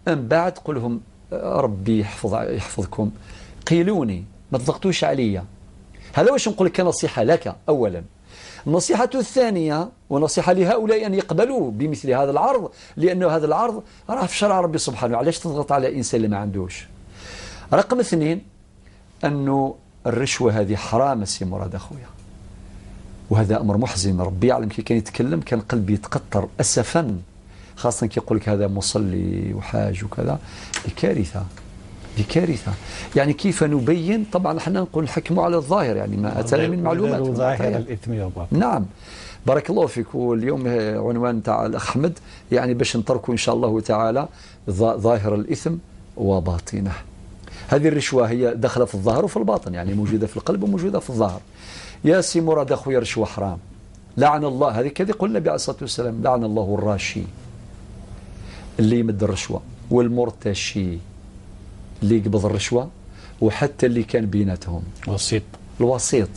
من بعد قول لهم ربي يحفظكم، قيلوني، ما تضغطوش عليا. هذا واش نقول لك كنصيحة لك أولا. النصيحة الثانية ونصيحة لهؤلاء أن يقبلوا بمثل هذا العرض، لأنه هذا العرض راه في شرع ربي سبحانه. علاش تضغط على إنسان اللي ما عندوش؟ رقم اثنين، أنه الرشوة هذه حرام سي مراد أخويا، وهذا أمر محزن. ربي يعلم كي كان يتكلم كان قلبي يتقطر أسفا، خاصة كي يقول لك هذا مصلي وحاج وكذا. كارثة، كارثة. يعني كيف نبين؟ طبعا احنا نقول نحكموا على الظاهر، يعني ما أتانا من معلومات. ظاهر الإثم والباطن. نعم، بارك الله فيك. واليوم عنوان تاع الأخ أحمد يعني باش نتركوا إن شاء الله تعالى ظاهر الإثم وباطنه. هذه الرشوة هي داخلة في الظاهر وفي الباطن، يعني موجودة في القلب وموجودة في الظاهر. يا سي مراد أخويا، رشوة حرام، لعن الله. هذه كذا قلنا النبي عليه الصلاة والسلام، لعن الله الراشي اللي يمد الرشوة، والمرتشي اللي يقبض الرشوة، وحتى اللي كان بيناتهم وسيط، الوسيط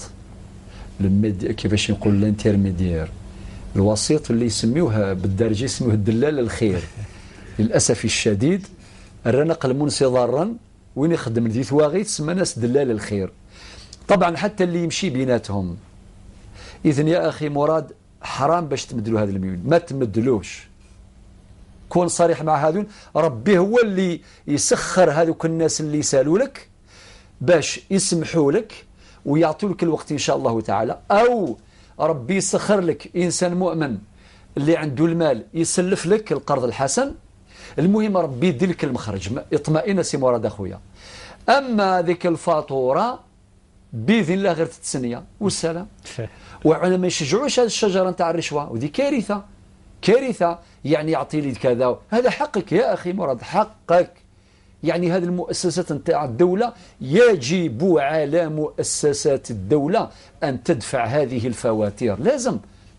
كيفاش نقول l'intermédiaire، الوسيط اللي يسميوه بالدارجة يسميوه الدلال الخير. للأسف الشديد الرنق المنسي ضارا وين يخدم ذي ثواغي تسمى ناس دلال الخير. طبعا حتى اللي يمشي بيناتهم. إذن يا أخي مراد، حرام باش تمدلوا هذا الميول، ما تمدلوش. كون صريح مع هذون، ربي هو اللي يسخر هذوك الناس اللي يسالوا لك باش يسمحوا لك ويعطوا لك الوقت إن شاء الله تعالى، أو ربي يسخر لك إنسان مؤمن اللي عنده المال يسلف لك القرض الحسن. المهم ربي يدير لك المخرج، اطمئن سي مراد أخويا. أما ذيك الفاتورة بإذن الله غير تتسنية والسلام. وعلى ما يشجعوش هذه الشجرة نتاع الرشوة، ودي كارثة، كارثة. يعني يعطي لي كذا، هذا حقك يا أخي مراد، حقك. يعني هذه المؤسسات نتاع الدولة يجب على مؤسسات الدولة أن تدفع هذه الفواتير، لازم،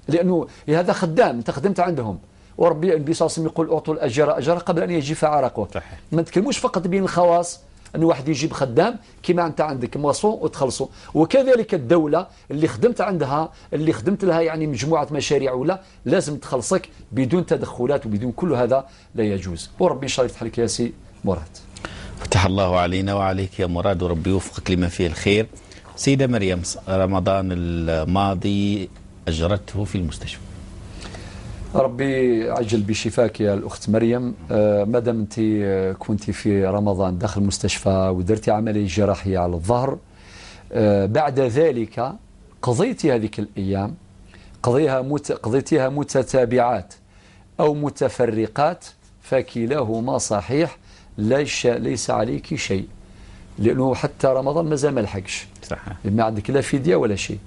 لأنه هذا خدام، أنت خدمت عندهم. وربي النبي صلى الله عليه وسلم يقول أعطوا الأجر أجره قبل أن يجف عرقه. ما نتكلموش فقط بين الخواص، أن واحد يجيب خدام كما أنت عندك maçon وتخلصوا، وكذلك الدولة اللي خدمت عندها، اللي خدمت لها يعني مجموعة مشاريع ولا، لازم تخلصك بدون تدخلات وبدون كل هذا لا يجوز. وربي إن شاء الله يفتح لك يا سي مراد. فتح الله علينا وعليك يا مراد، وربي يوفقك لما فيه الخير. سيدة مريم، رمضان الماضي أجرته في المستشفى. ربي عجل بشفاك يا الأخت مريم. مادام أنت كنت في رمضان داخل المستشفى ودرتي عملية جراحية على الظهر، بعد ذلك قضيتي هذيك الأيام قضيتيها متتابعات أو متفرقات، فكلاهما صحيح، ليس عليك شيء، لأنه حتى رمضان مازال ما لحقش، ما عندك لا فدية ولا شيء،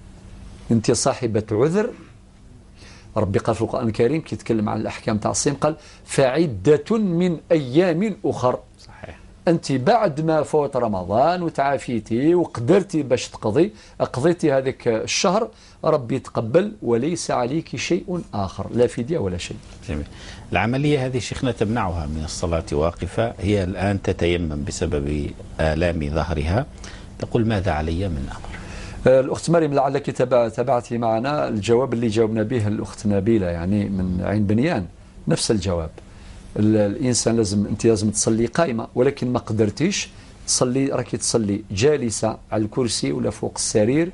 أنت صاحبة عذر. ربي قال في القرآن الكريم كي يتكلم عن الأحكام تاع الصيام قال فعدة من أيام أخر. صحيح. أنت بعد ما فوت رمضان وتعافيتي وقدرتي باش تقضي، قضيتي هذاك الشهر، ربي يتقبل وليس عليك شيء آخر، لا فدية ولا شيء. جميل. العملية هذه شيخنا تمنعها من الصلاة واقفة، هي الآن تتيمم بسبب آلام ظهرها، تقول ماذا علي من أمر؟ الأخت مريم لعلك تابعتي معنا الجواب اللي جاوبنا به الأخت نبيلة يعني من عين بنيان، نفس الجواب. الإنسان لازم، أنت لازم تصلي قائمة، ولكن ما قدرتيش تصلي، راكي تصلي جالسة على الكرسي ولا فوق السرير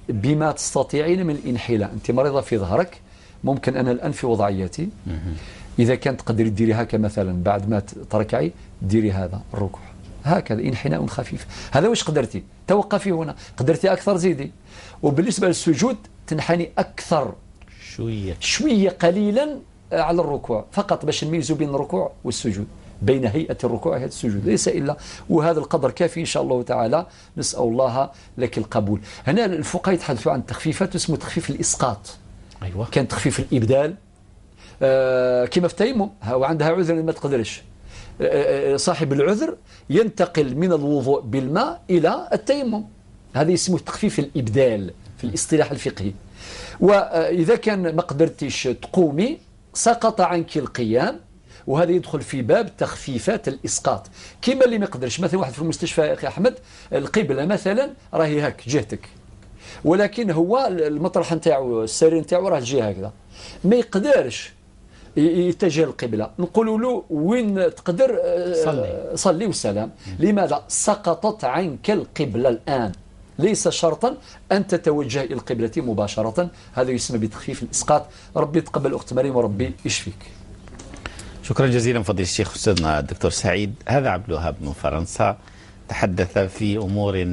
بما تستطيعين من الانحلاء. أنت مريضة في ظهرك، ممكن أنا الآن في وضعيتي إذا كان تقدري ديري هكا مثلا، بعد ما تركعي ديري هذا الركوع هكذا، انحناء خفيف، هذا واش قدرتي، توقفي هنا، قدرتي أكثر زيدي. وبالنسبة للسجود تنحني أكثر شوية قليلا على الركوع فقط، باش نميزوا بين الركوع والسجود، بين هيئة الركوع وهيئة السجود، ليس إلا، وهذا القدر كافي إن شاء الله تعالى. نسأل الله لك القبول. هنا الفقهاء يتحدثوا عن تخفيفات اسمه تخفيف الإسقاط. أيوة. كان تخفيف الإبدال كما في التيمم، وعندها عذر ما تقدرش، صاحب العذر ينتقل من الوضوء بالماء إلى التيمم، هذا اسمه تخفيف الإبدال في الاصطلاح الفقهي. وإذا كان ما قدرتيش تقومي سقط عنك القيام، وهذا يدخل في باب تخفيفات الإسقاط. كما اللي ما يقدرش، مثلا واحد في المستشفى يا أخي أحمد، القبلة مثلا راهي هاك جهتك، ولكن هو المطرح نتاعو السرير نتاعو راه الجهة هكذا، ما يقدرش يتجه القبلة، نقولوا له وين تقدر صلي والسلام. لماذا؟ سقطت عنك القبلة الآن، ليس شرطا أن تتوجه إلى القبلة مباشرة، هذا يسمى بتخفيف الإسقاط. ربي يتقبل أخت مريم وربي يشفيك. شكرا جزيلا فضيلة الشيخ أستاذنا الدكتور سعيد. هذا عبد الوهاب من فرنسا تحدث في أمور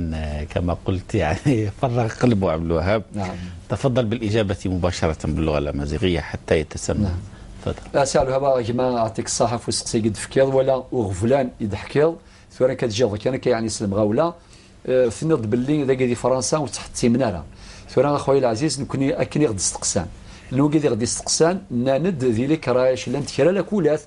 كما قلت يعني فرغ قلبه عبد الوهاب. نعم. تفضل بالإجابة مباشرة باللغة الأمازيغية حتى يتسمى. نعم. تفضل. سي عبد الوهاب كما أعطيك الصحة في سقسي قد فكيض ولا وغفلان يضحكيض ثورا كتجي كان يعني سلم غاوله ثنض باللي ذاك دي فرنسا وتحت منارة ثورا اخويا العزيز نكوني اكني غد استقسان نوكي غدي استقسان ناند ذيلك رايش لان تكرا لا كولات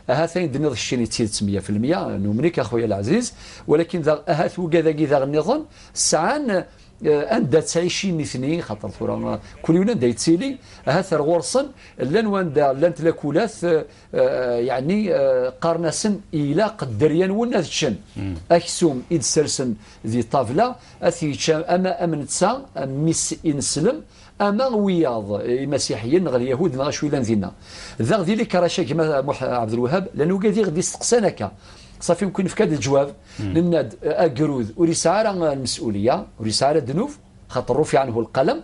اها ثاني دنيا الشيني تيد 100% نومنيك اخويا العزيز، ولكن ذا اها ثوكا ذاكي ذا النظام سعان اندا تعيشين اثنين خاطر ثورا كل يوم اندا يتسيلي اها ثر غورسن لان واندا لان تلاكولات يعني قارناسن الى قدريان ونا تشن اكسوم يدسرسن ذي طافله اثي اما امنتسا ميس انسلم اما وياض المسيحيين غير اليهود ما شوية لان ذا غدي لك راه كما عبد الوهاب لانه غادي غادي يستقسانك صافي ممكن في كاد الجواب لان اكرود وريسعى المسؤولية وريسعى الذنوب خاطر رفع عنه القلم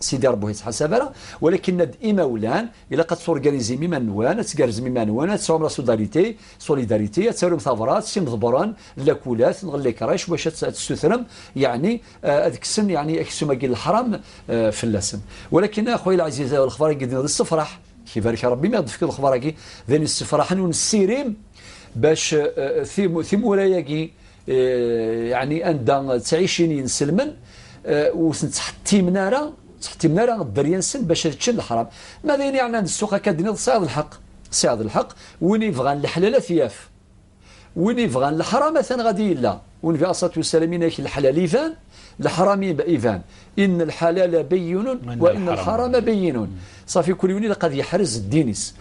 سيدي ربه يتحاسب راه، ولكن ند ايماولان الا قد تورغانيزي ميما نوان تكارز ميما نوان تساوم la solidarité solidarité تساوم ثغرات سي مضبران لاكولات نغلي كراش باش تستثرم يعني هذيك السن يعني اكسوما كي الحرام في اللسن. ولكن اخويا العزيز الخبر قد الصفرح كيفارك ربي ما يضفك الخبر كي ذاني الصفرح ونسيريم باش ثيموراياكي يعني اندا تعيشين ينسلمن وتحتي منارة تحتي منارة الدريان سن باش تشن الحرام. ماذا يعني عند السوق كدني صياد الحق صياد الحق وين يبغى الحلال ثياف وين يبغى الحرام مثلا غادي لا والنبي عليه الصلاة والسلام الحلال يفان الحرام يفان ان الحلال بين وان الحرام بين صافي كل يوم قد يحرز الدينيس.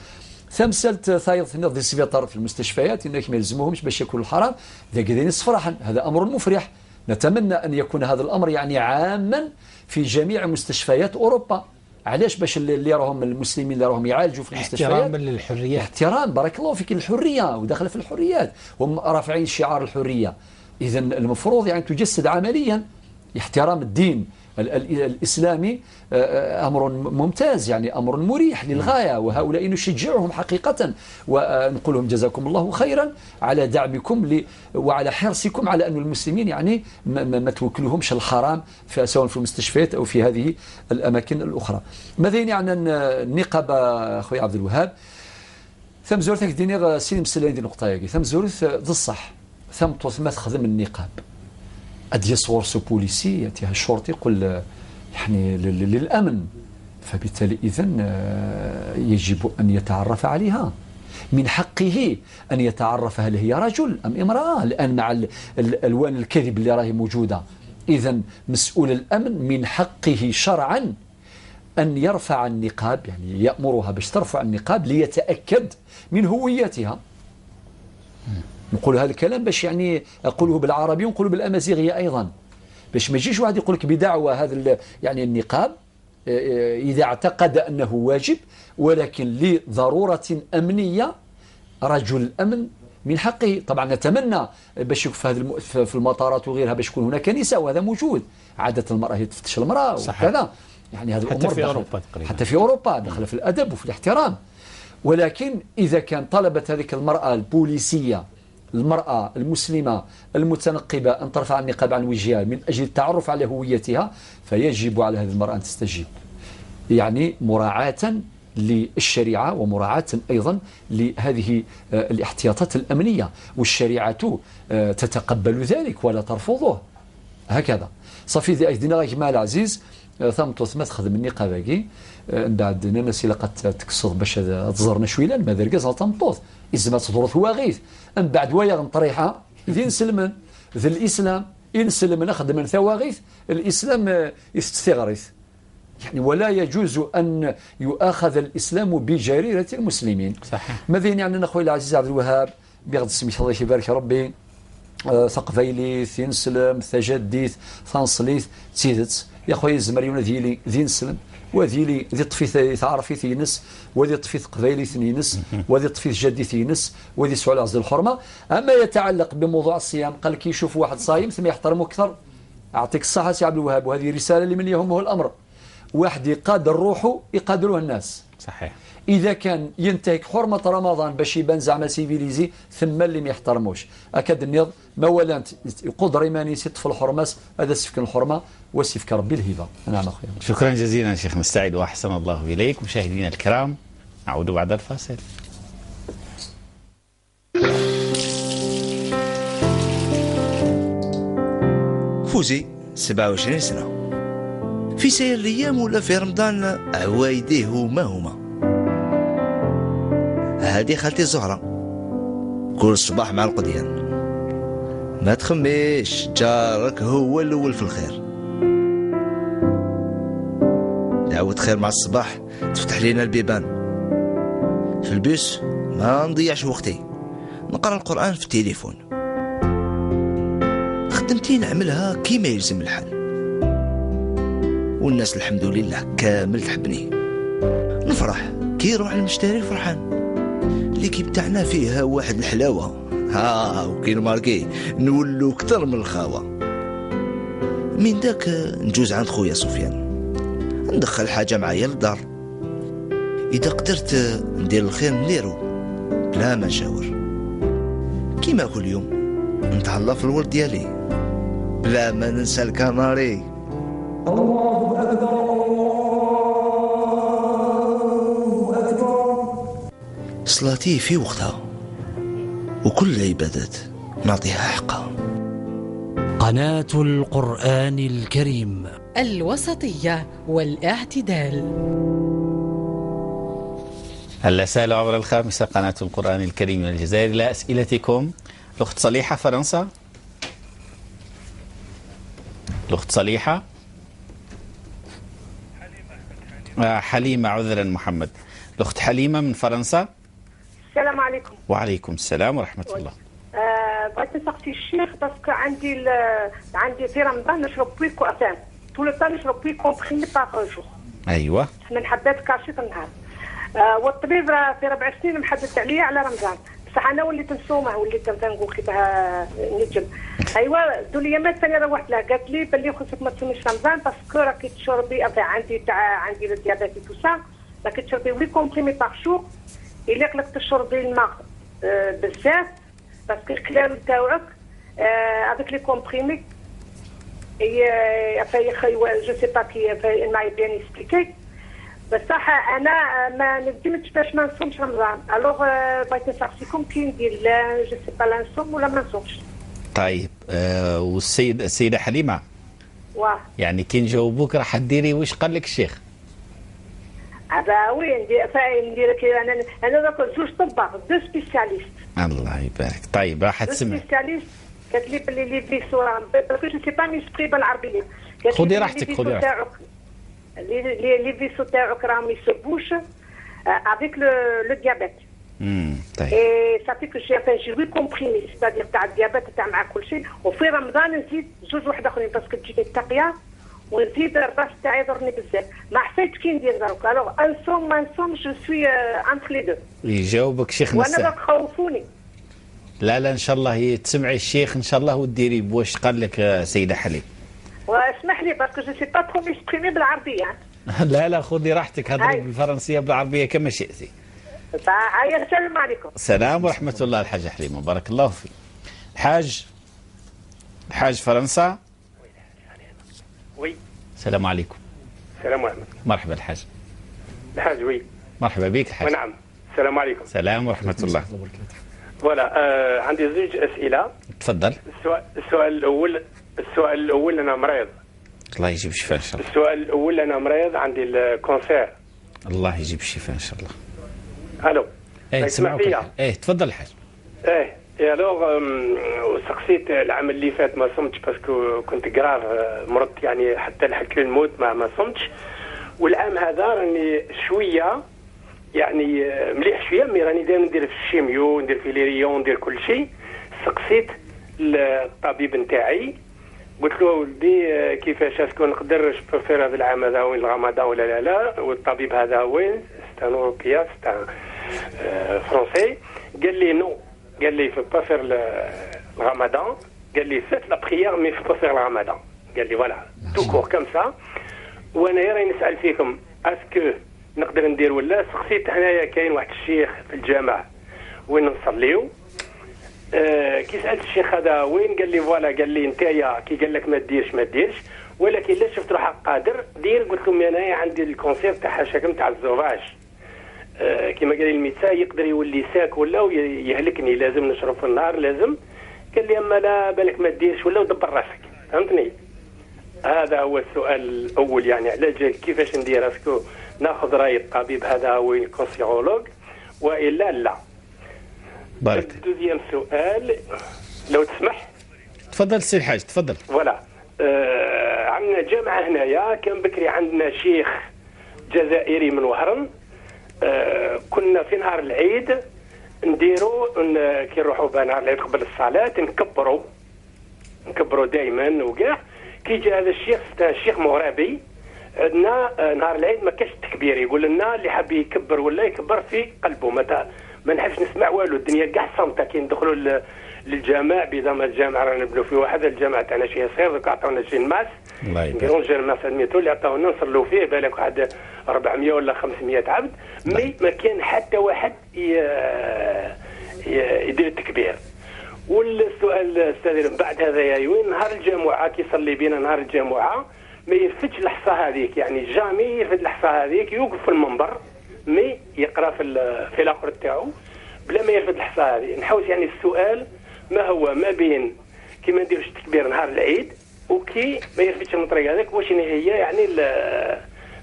ثمثلت ثايض نض السبيطار في المستشفيات انك ما يلزموهمش باش ياكلوا الحرام ذاك صفرحا. هذا امر مفرح، نتمنى ان يكون هذا الامر يعني عاما في جميع مستشفيات اوروبا. علاش؟ باش اللي راهم المسلمين اللي راهم يعالجوا في المستشفيات احتراما للحريات، احترام بارك الله فيك الحرية وداخله في الحريات، هم رافعين شعار الحرية، اذا المفروض يعني تجسد عمليا احترام الدين الإسلامي أمر ممتاز يعني أمر مريح للغاية، وهؤلاء نشجعهم حقيقة ونقول لهم جزاكم الله خيرا على دعمكم وعلى حرصكم على أن المسلمين يعني ما توكلوهمش الحرام سواء في المستشفيات أو في هذه الأماكن الأخرى. ماذا يعني عن النقاب أخوي عبد الوهاب؟ ثم زورتك ديني سيني مسلين دي نقطة ياكي ثم زورت ذا الصح ثم ما تخدم النقاب أدي صور سو بوليسي يأتيها الشرطي يقول يعني للأمن، فبالتالي إذن يجب أن يتعرف عليها، من حقه أن يتعرف هل هي رجل أم امرأة الآن مع الألوان الكذب اللي راهي موجودة. إذن مسؤول الأمن من حقه شرعا أن يرفع النقاب، يعني يأمرها باش ترفع النقاب ليتأكد من هويتها. نقول هذا الكلام باش يعني أقوله بالعربي ونقوله بالأمازيغية أيضا، باش ما يجيش واحد يقول لك بدعوى هذا يعني النقاب إذا اعتقد أنه واجب، ولكن لضرورة أمنية رجل الأمن من حقه. طبعا نتمنى باش في هذا في المطارات وغيرها باش يكون هناك نساء، وهذا موجود عادة المرأة هي تفتش المرأة وكذا، يعني هذه الأمور حتى في أوروبا تقريبا، حتى في أوروبا دخل في الأدب وفي الاحترام. ولكن إذا كان طلبت هذيك المرأة البوليسية المرأة المسلمة المتنقبة أن ترفع النقاب عن وجهها من أجل التعرف على هويتها، فيجب على هذه المرأة أن تستجيب، يعني مراعاة للشريعة ومراعاة أيضا لهذه الاحتياطات الأمنية، والشريعة تتقبل ذلك ولا ترفضه هكذا. صافي ذي ايدينا غير مع العزيز ثم تخدم النقابة من بعد الناس الا قد تكسر باش تزرنا شوية ما ذركز تمطوط إزما تضرط واغيث من بعد ويا غنطريحه ذي نسلمن ذي الاسلام إنسلم نخدم من ثواغيث الاسلام يستغرث يعني ولا يجوز ان يؤاخذ الاسلام بجريره المسلمين. صحيح. ماذا يعني اخوي العزيز عبد الوهاب بغد سميت الله يبارك ربي ثقفيلي ثينسلم ثجديث ثانصليث تيدت يا خويا الزمريون ذيلي ذي نسلم وذيلي ذي طفي تعرفي ثينس وذي طفي قبيلي ثنينس وذي طفي جدي ثينس وذي سعول عز الحرمة. اما يتعلق بموضوع الصيام قال كي يشوف واحد صايم ثم يحترمه اكثر. اعطيك الصحة سي عبد الوهاب، وهذه رسالة لمن يهمه الامر. واحد يقادر روحه يقادروه الناس. صحيح. اذا كان ينتهك حرمه رمضان باش يبان زعما civilisé ثم اللي ما يحترموش. اكاد النظ ما ولا يقدر ايماني يطفل الحرماس هذا سفك الحرمة وسفك ربي الهبة. نعم اخويا. شكرا جزيلا شيخ مستعد واحسن الله اليك. مشاهدينا الكرام نعود بعد الفاصل. فوزي 27 سنة في سير الايام ولا في رمضان عوايديه هما هما. هادي خالتي زهرة كل صباح مع القديان، ما تخميش جارك هو الأول في الخير. دعوة خير مع الصباح تفتح لينا البيبان. في البيس ما نضيعش وقتي، نقرأ القرآن في التليفون. خدمتي نعملها كيما يلزم الحال، والناس الحمد لله كامل تحبني. نفرح كي يروح المشتري فرحان. l'équipe تاعنا فيها واحد الحلاوة، ها وكي نماركي نولو اكثر من الخاوه. من داك نجوز عند خويا سفيان ندخل حاجة معايا للدار. اذا قدرت ندير الخير نديرو بلا ما نشاور. كيما كل يوم نتهلا في الولد ديالي بلا ما ننسى الكناري. الله اكبر صلاتي في وقتها وكل العبادات نعطيها حقها. قناة القرآن الكريم، الوسطية والاعتدال. الرسالة عبر الخامسة قناة القرآن الكريم من الجزائر. إلى أسئلتكم. الأخت صليحة فرنسا. الأخت صليحة حليمة، عذرا محمد. الأخت حليمة من فرنسا. السلام عليكم. وعليكم السلام ورحمة الله. بغيت نسقسي الشيخ parce que عندي في رمضان نشرب huit enfin tout le temps نشرب huit comprimés par jour. ايوه. 8 حبات cachets في النهار. والطبيب في 4 سنين محدد عليا على رمضان، بصح انا وليت نصومه وليت نقول كيفاه نجم. ايوا دو ليامات ثاني روحت لها قالت لي بلي خصك ما تصوميش رمضان parce que راكي تشربي عندي تاع عندي ال diabète tout ça راكي تشربي huit comprimés par jour. الا قلك تشربي الماء بزاف parce que الكلام تاعك avec les comprimés je sais pas qui m'a bien expliqué. بصح انا ما ندمتش باش ما نصومش رمضان. alors بغيت نسقسيكم كي ندير je sais pas لا نصوم ولا ما نصومش. طيب والسيد السيدة حليمة واه يعني كي نجاوبوك راح ديري واش قال لك الشيخ؟ ah oui ندير كي انا دوك زوج طباخ deux spécialistes. الله يبارك. طيب راح تسمع spécialistes قالت لي بلي les vaisseaux parce que je sais pas m'exprimer بالعربية. خذي راحتك خذي راحتك. les vaisseaux تاعك راهم ils se bouchent avec le diabète. طيب. et ça fait que j'ai huit comprimés c'est-à-dire تاع ال diabète تاع مع كل شيء، وفي رمضان نزيد زوج واحد اخرين parce que تجيني التقيه ونزيد الراس تاعي يضرني بزاف، ما حسيتش كي ندير دروك. alors نصوم ما نصومش je suis entre les deux. يجاوبك شيخ نساء. وانا دوك خوفوني. لا لا ان شاء الله تسمعي الشيخ ان شاء الله وديري بواش قال لك سيده حليم. واسمح لي parce que je sais pas trop m'exprimer بالعربية. لا لا خذي راحتك، هضري بالفرنسيه بالعربية كما شئتي. هيا السلام عليكم. السلام ورحمة الله الحاجة حليمة، بارك الله فيك. الحاج الحاج فرنسا. oui. السلام عليكم. السلام ورحمة الله. مرحبا الحاج. الحاج oui. مرحبا بك الحاج. ونعم. السلام عليكم. السلام ورحمة الله. voilà عندي زوج اسئلة. تفضل. السؤال الاول، السؤال الاول انا مريض. الله يجيب الشفاء ان شاء الله. السؤال الاول، انا مريض عندي ال cancer. الله يجيب الشفاء ان شاء الله. الو. ايه سمعوك. ايه تفضل الحاج. ايه alors سقسيت العام اللي فات ما صمتش parce que كنت grave، مرضت يعني حتى لحقت الموت ما صمتش. والعام هذا راني شوية يعني مليح شوية، mais راني دائما ندير في ال chimio، ندير في les rayons، ندير كل شيء. سقسيت الطبيب نتاعي قلت له ولدي كيفاش est-ce que نقدر faire هذا العام هذا وين الرمضان ولا لا لا. والطبيب هذا وين c'est un européen، c'est un français، قال لي non، قال لي faut pas faire الرمضان، قال لي faites la prière mais faut pas faire الرمضان، قال لي voilà tout court comme ça. وانا راني نسال فيكم est-ce que نقدر ندير ولا. سقسيت هنايا كاين واحد الشيخ في الجامع وين نصليو، كي سالت الشيخ هذا وين، قال لي voilà، قال لي نتايا كي قال لك ما ديرش ما ديرش، ولكن لا شفت روحك قادر دير. قلت لهم انا عندي ال cancer تاع حاشاكم تاع l'œsophage، كيما قال لي ال médecin يقدر يولي sec ولا ويهلكني، لازم نشرب في النهار لازم. قال لي اما لا بالك ما ديرش ولا ودبر راسك، فهمتني؟ هذا هو السؤال الاول، يعني على كيفاش ندير، est-ce que ناخذ راي الطبيب هذا هو ال cancérologue والا لا. بارك. deuxième سؤال لو تسمح. تفضل سي الحاج تفضل. voilà عندنا جامعه هنايا، كان بكري عندنا شيخ جزائري من وهران، كنا في نهار العيد نديرو كي نروحوا بنهار العيد قبل الصلاة نكبروا دائما وكاع. كي جا هذا الشيخ الشيخ مغربي عندنا نهار العيد ما كاش التكبير، يقول لنا اللي حاب يكبر ولا يكبر في قلبه، ما نحبش نسمع والو، الدنيا كاع صامته. كي ندخلوا للجامع بيضا الجامع رانا نبنوا في واحد الجامع تاعنا شي صغير، دوك عطاونا jeune masse نديرو jeune masse ميتو اللي عطاونا نصلوا فيه بالك واحد 400 ولا 500 عبد، mais ما كان حتى واحد يدير التكبير. والسؤال الاستاذ من بعد هذا يا وين نهار الجمعة كي يصلي بينا نهار الجمعة ما يرفدش الحصى هذيك، يعني jamais يرفد الحصى هذيك، يوقف في المنبر mais يقرا في الاخر تاعو بلا ما يرفد الحصى هذه. نحوس يعني السؤال ما هو ما بين كي ما نديروش التكبير نهار العيد وكي ما يرفدش المطريق هذاك، واش هي يعني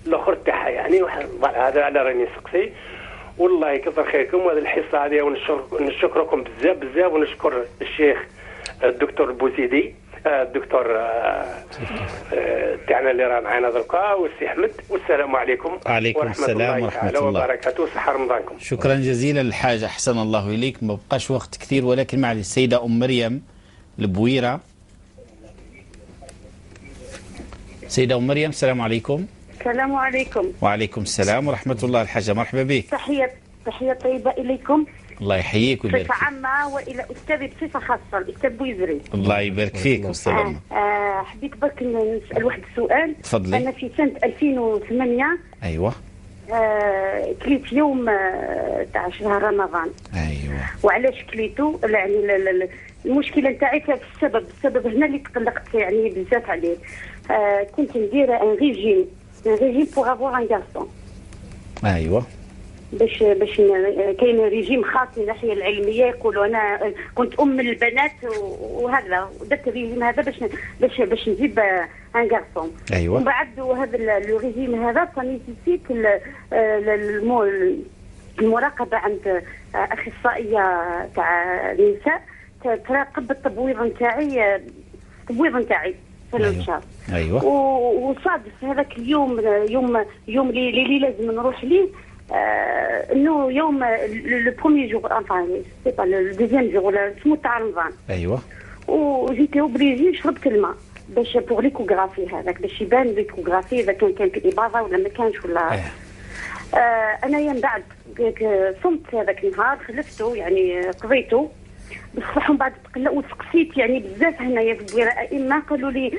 الاخر تاعها يعني. هذا على راني نسقسي، والله يكثر خيركم. وهذه الحصة هذه ونشكركم بزاف بزاف، ونشكر الشيخ الدكتور بوزيدي الدكتور تاعنا اللي راه معنا دركا، والسي احمد، والسلام عليكم. وعليكم السلام ورحمة الله وبركاته، صحة رمضانكم. شكرا جزيلا الحاج، احسن الله اليك. ما بقاش وقت كثير ولكن مع السيدة ام مريم البويره. سيده ام مريم السلام عليكم. السلام عليكم. وعليكم السلام ورحمة الله الحاجة، مرحبا بك. تحية طيبة اليكم. الله يحييك ويبارك فيك. بصفة عامة والى استاذي بصفة خاصة الاستاذ بويزري. الله يبارك فيك استاذ. حبيت برك نسال واحد السؤال. تفضلي. انا في سنة 2008 ايوه كليت يوم تاع شهر رمضان. ايوه. وعلاش كليتو؟ يعني المشكلة نتاعي في السبب هنا اللي تقلقت يعني بزاف عليه. كنت ندير un régime pour avoir un garçon. ايوه. باش كاين ريجيم خاص من الناحية العلمية، يقولوا انا كنت ام البنات وهذا، ودرت الريجيم هذا باش باش نجيب un garçon. ايوه. ومن بعد وهذا le régime هذا ça nécessite المراقبة عند اخصائية تاع النساء تراقب التبويض نتاعي، في الشهر. ايوه. وصادف هذاك اليوم يوم اللي لازم نروح ليه، انه يوم le premier jour enfin c'est pas le deuxième jour ولا سمو تاع رمضان. ايوه. و j'étais obligée شربت الماء باش pour l'échographie هذاك، باش يبان l'échographie اذا كان في اباضه ولا ما كانش ولا. أيوه. انايا من بعد صمت هذاك النهار، خلفته يعني قضيته بصح. ومن بعد وسقسيت يعني بزاف هنايا في البويره ائمة قالوا لي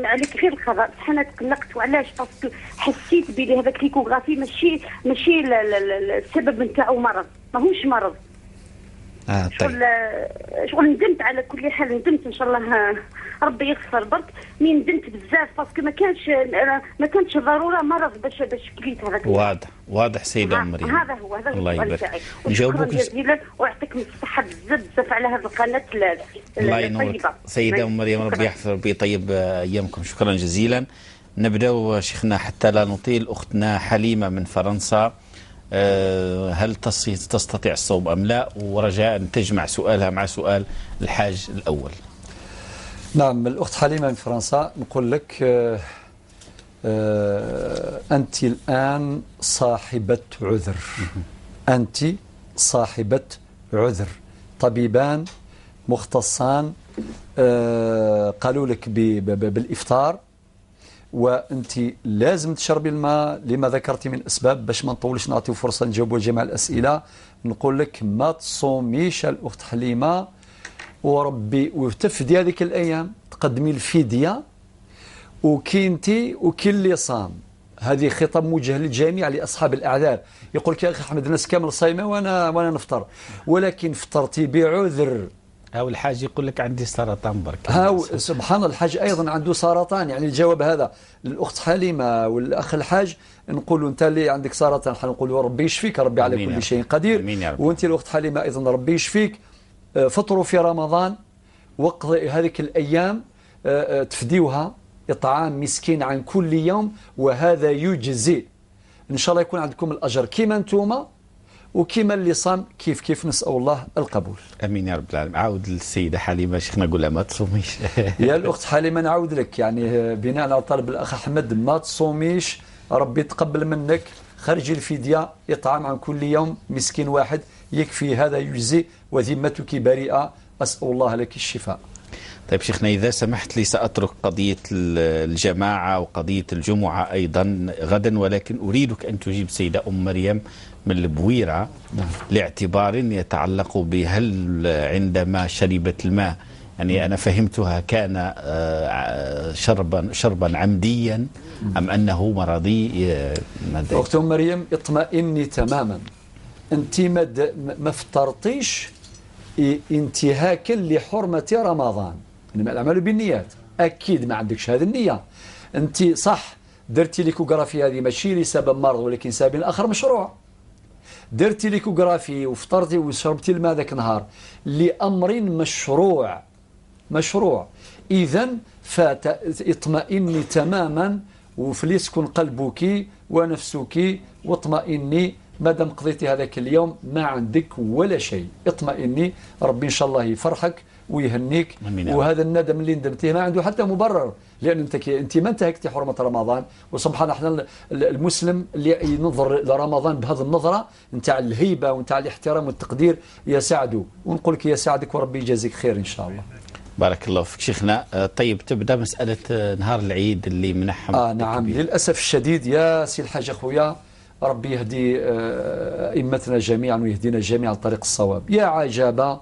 عليك غير القضاء، بصح انا تقلقت. وعلاش؟ parce que حسيت بلي هذاك l'échographie ماشي السبب نتاعو مرض، ماهوش مرض. طيب. شغل ندمت على كل حال، ندمت ان شاء الله ربي يغفر برك، mais ندمت بزاف parce que ما كانش ضرورة مرض باش كليت هذاك. واضح واضح سيده ام مريم، هذا هو الله يبارك. نجاوبوك جزيلا ويعطيكم الصحة بزاف بزاف على هذه القناة. الله ينورك سيده ام مريم، ربي يحفظ ربي يطيب ايامكم. شكرا جزيلا. نبداو شيخنا حتى لا نطيل. اختنا حليمة من فرنسا، هل تستطيع الصوم أم لا؟ ورجاء أن تجمع سؤالها مع سؤال الحاج الأول. نعم، الأخت حليمة من فرنسا، نقول لك أنت الآن صاحبة عذر، أنت صاحبة عذر. طبيبان مختصان قالوا لك بالإفطار، وانت لازم تشربي الماء لما ذكرتي من اسباب. باش ما نطولش نعطيو فرصة نجاوبوا جميع الاسئلة. نقول لك ما تصوميش الاخت حليمة، وربي وتفدي هذيك الايام، تقدمي الفدية، وكي انت وكي اللي صام. هذه خطاب موجه للجميع لاصحاب الاعذار. يقول لك يا اخي احمد الناس كامل صايمه وانا نفطر، ولكن فطرتي بعذر. هاو الحاج يقول لك عندي سرطان برك. هاو سبحان الله، الحاج ايضا عنده سرطان. يعني الجواب هذا للاخت حليمة والاخ الحاج، نقولوا انت اللي عندك سرطان نقولوا ربي يشفيك، ربي على كل شيء قدير. وانت الاخت حليمة ايضا ربي يشفيك. فطروا في رمضان وقضي هذيك الايام تفديوها اطعام مسكين عن كل يوم، وهذا يجزي. ان شاء الله يكون عندكم الاجر كيما انتوما وكما اللي صام كيف كيف. نسأل الله القبول. امين يا رب العالمين. عاود للسيدة حليمة شيخنا، قول لها ما تصوميش. يا الاخت حليمة نعاود لك، يعني بناء على طلب الاخ احمد، ما تصوميش، ربي يتقبل منك. خرجي الفدية، اطعام عن كل يوم مسكين واحد يكفي، هذا يجزي، وذمتك بريئة. اسال الله لك الشفاء. طيب شيخنا، إذا سمحت لي سأترك قضية الجماعة وقضية الجمعة أيضا غدا، ولكن أريدك أن تجيب سيدة أم مريم من البويرة. نعم. لاعتبار يتعلق بهل عندما شربت الماء، يعني أنا فهمتها كان شربا عمديا أم أنه مرضي؟ أخت أم مريم اطمئني تماما، أنت ما فطرتيش انتهاكا لحرمة رمضان، إنما الأعمال بالنيات. أكيد ما عندكش هذه النية. أنت صح درتي l'échographie، هذه ماشي لسبب مرض ولكن سبب آخر مشروع. درتي l'échographie وفطرتي وشربتي الماء ذاك النهار لأمر مشروع مشروع. إذا فاطمئني تماما، وفليسكن قلبك ونفسك، واطمئني مادام قضيتي هذاك اليوم ما عندك ولا شيء. اطمئني، ربي إن شاء الله يفرحك ويهنيك. وهذا الندم اللي ندمتيه ما عنده حتى مبرر، لأن أنت ما انتهكتي حرمة رمضان. وسبحان احنا المسلم اللي ينظر لرمضان بهذه النظرة نتاع الهيبة ونتاع الاحترام والتقدير يساعده، ونقول لك يساعدك وربي يجازيك خير إن شاء الله. بارك الله فيك شيخنا. طيب تبدا مسألة نهار العيد اللي منحهم. نعم، للأسف الشديد يا سي الحاج أخويا، ربي يهدي أئمتنا جميعا ويهدينا جميعا لطريق الصواب. يا عجبا،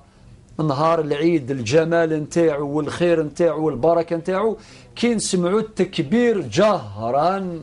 نهار العيد الجمال نتاعو والخير نتاعو والبركة نتاعو كي نسمعوا التكبير جهرا،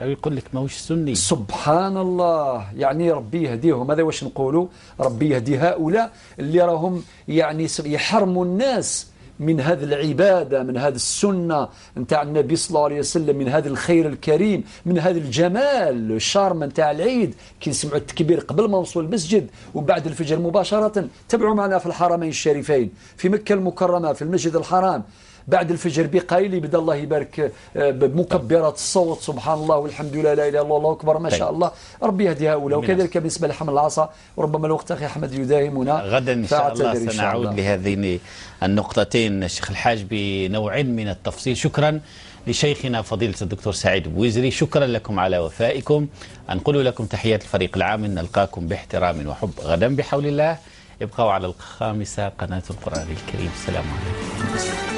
يقول لك ماهوش سني. سبحان الله، يعني ربي يهديهم. هذا واش نقولوا، ربي يهدي هؤلاء اللي راهم يعني يحرموا الناس من هذه العبادة، من هذه السنة نتاع النبي صلى الله عليه وسلم، من هذا الخير الكريم، من هذا الجمال الشارم نتاع العيد. كي نسمعوا التكبير قبل ما نوصلوا المسجد وبعد الفجر مباشرة. تبعوا معنا في الحرمين الشريفين، في مكة المكرمة، في المسجد الحرام، بعد الفجر بقليل بدا الله يبارك بمكبرات الصوت، سبحان الله والحمد لله لا اله الا الله الله اكبر ما شاء الله. ربي يهدي هؤلاء. وكذلك بالنسبة لحمل العصا، وربما الوقت اخي احمد يداهمنا غدا ان شاء الله سنعود لهذين النقطتين الشيخ الحاج بنوع من التفصيل. شكرا لشيخنا فضيلة الدكتور سعيد بوزري، شكرا لكم على وفائكم. أنقل لكم تحيات الفريق العام، نلقاكم باحترام وحب غدا بحول الله. ابقوا على الخامسة قناة القرآن الكريم. السلام عليكم.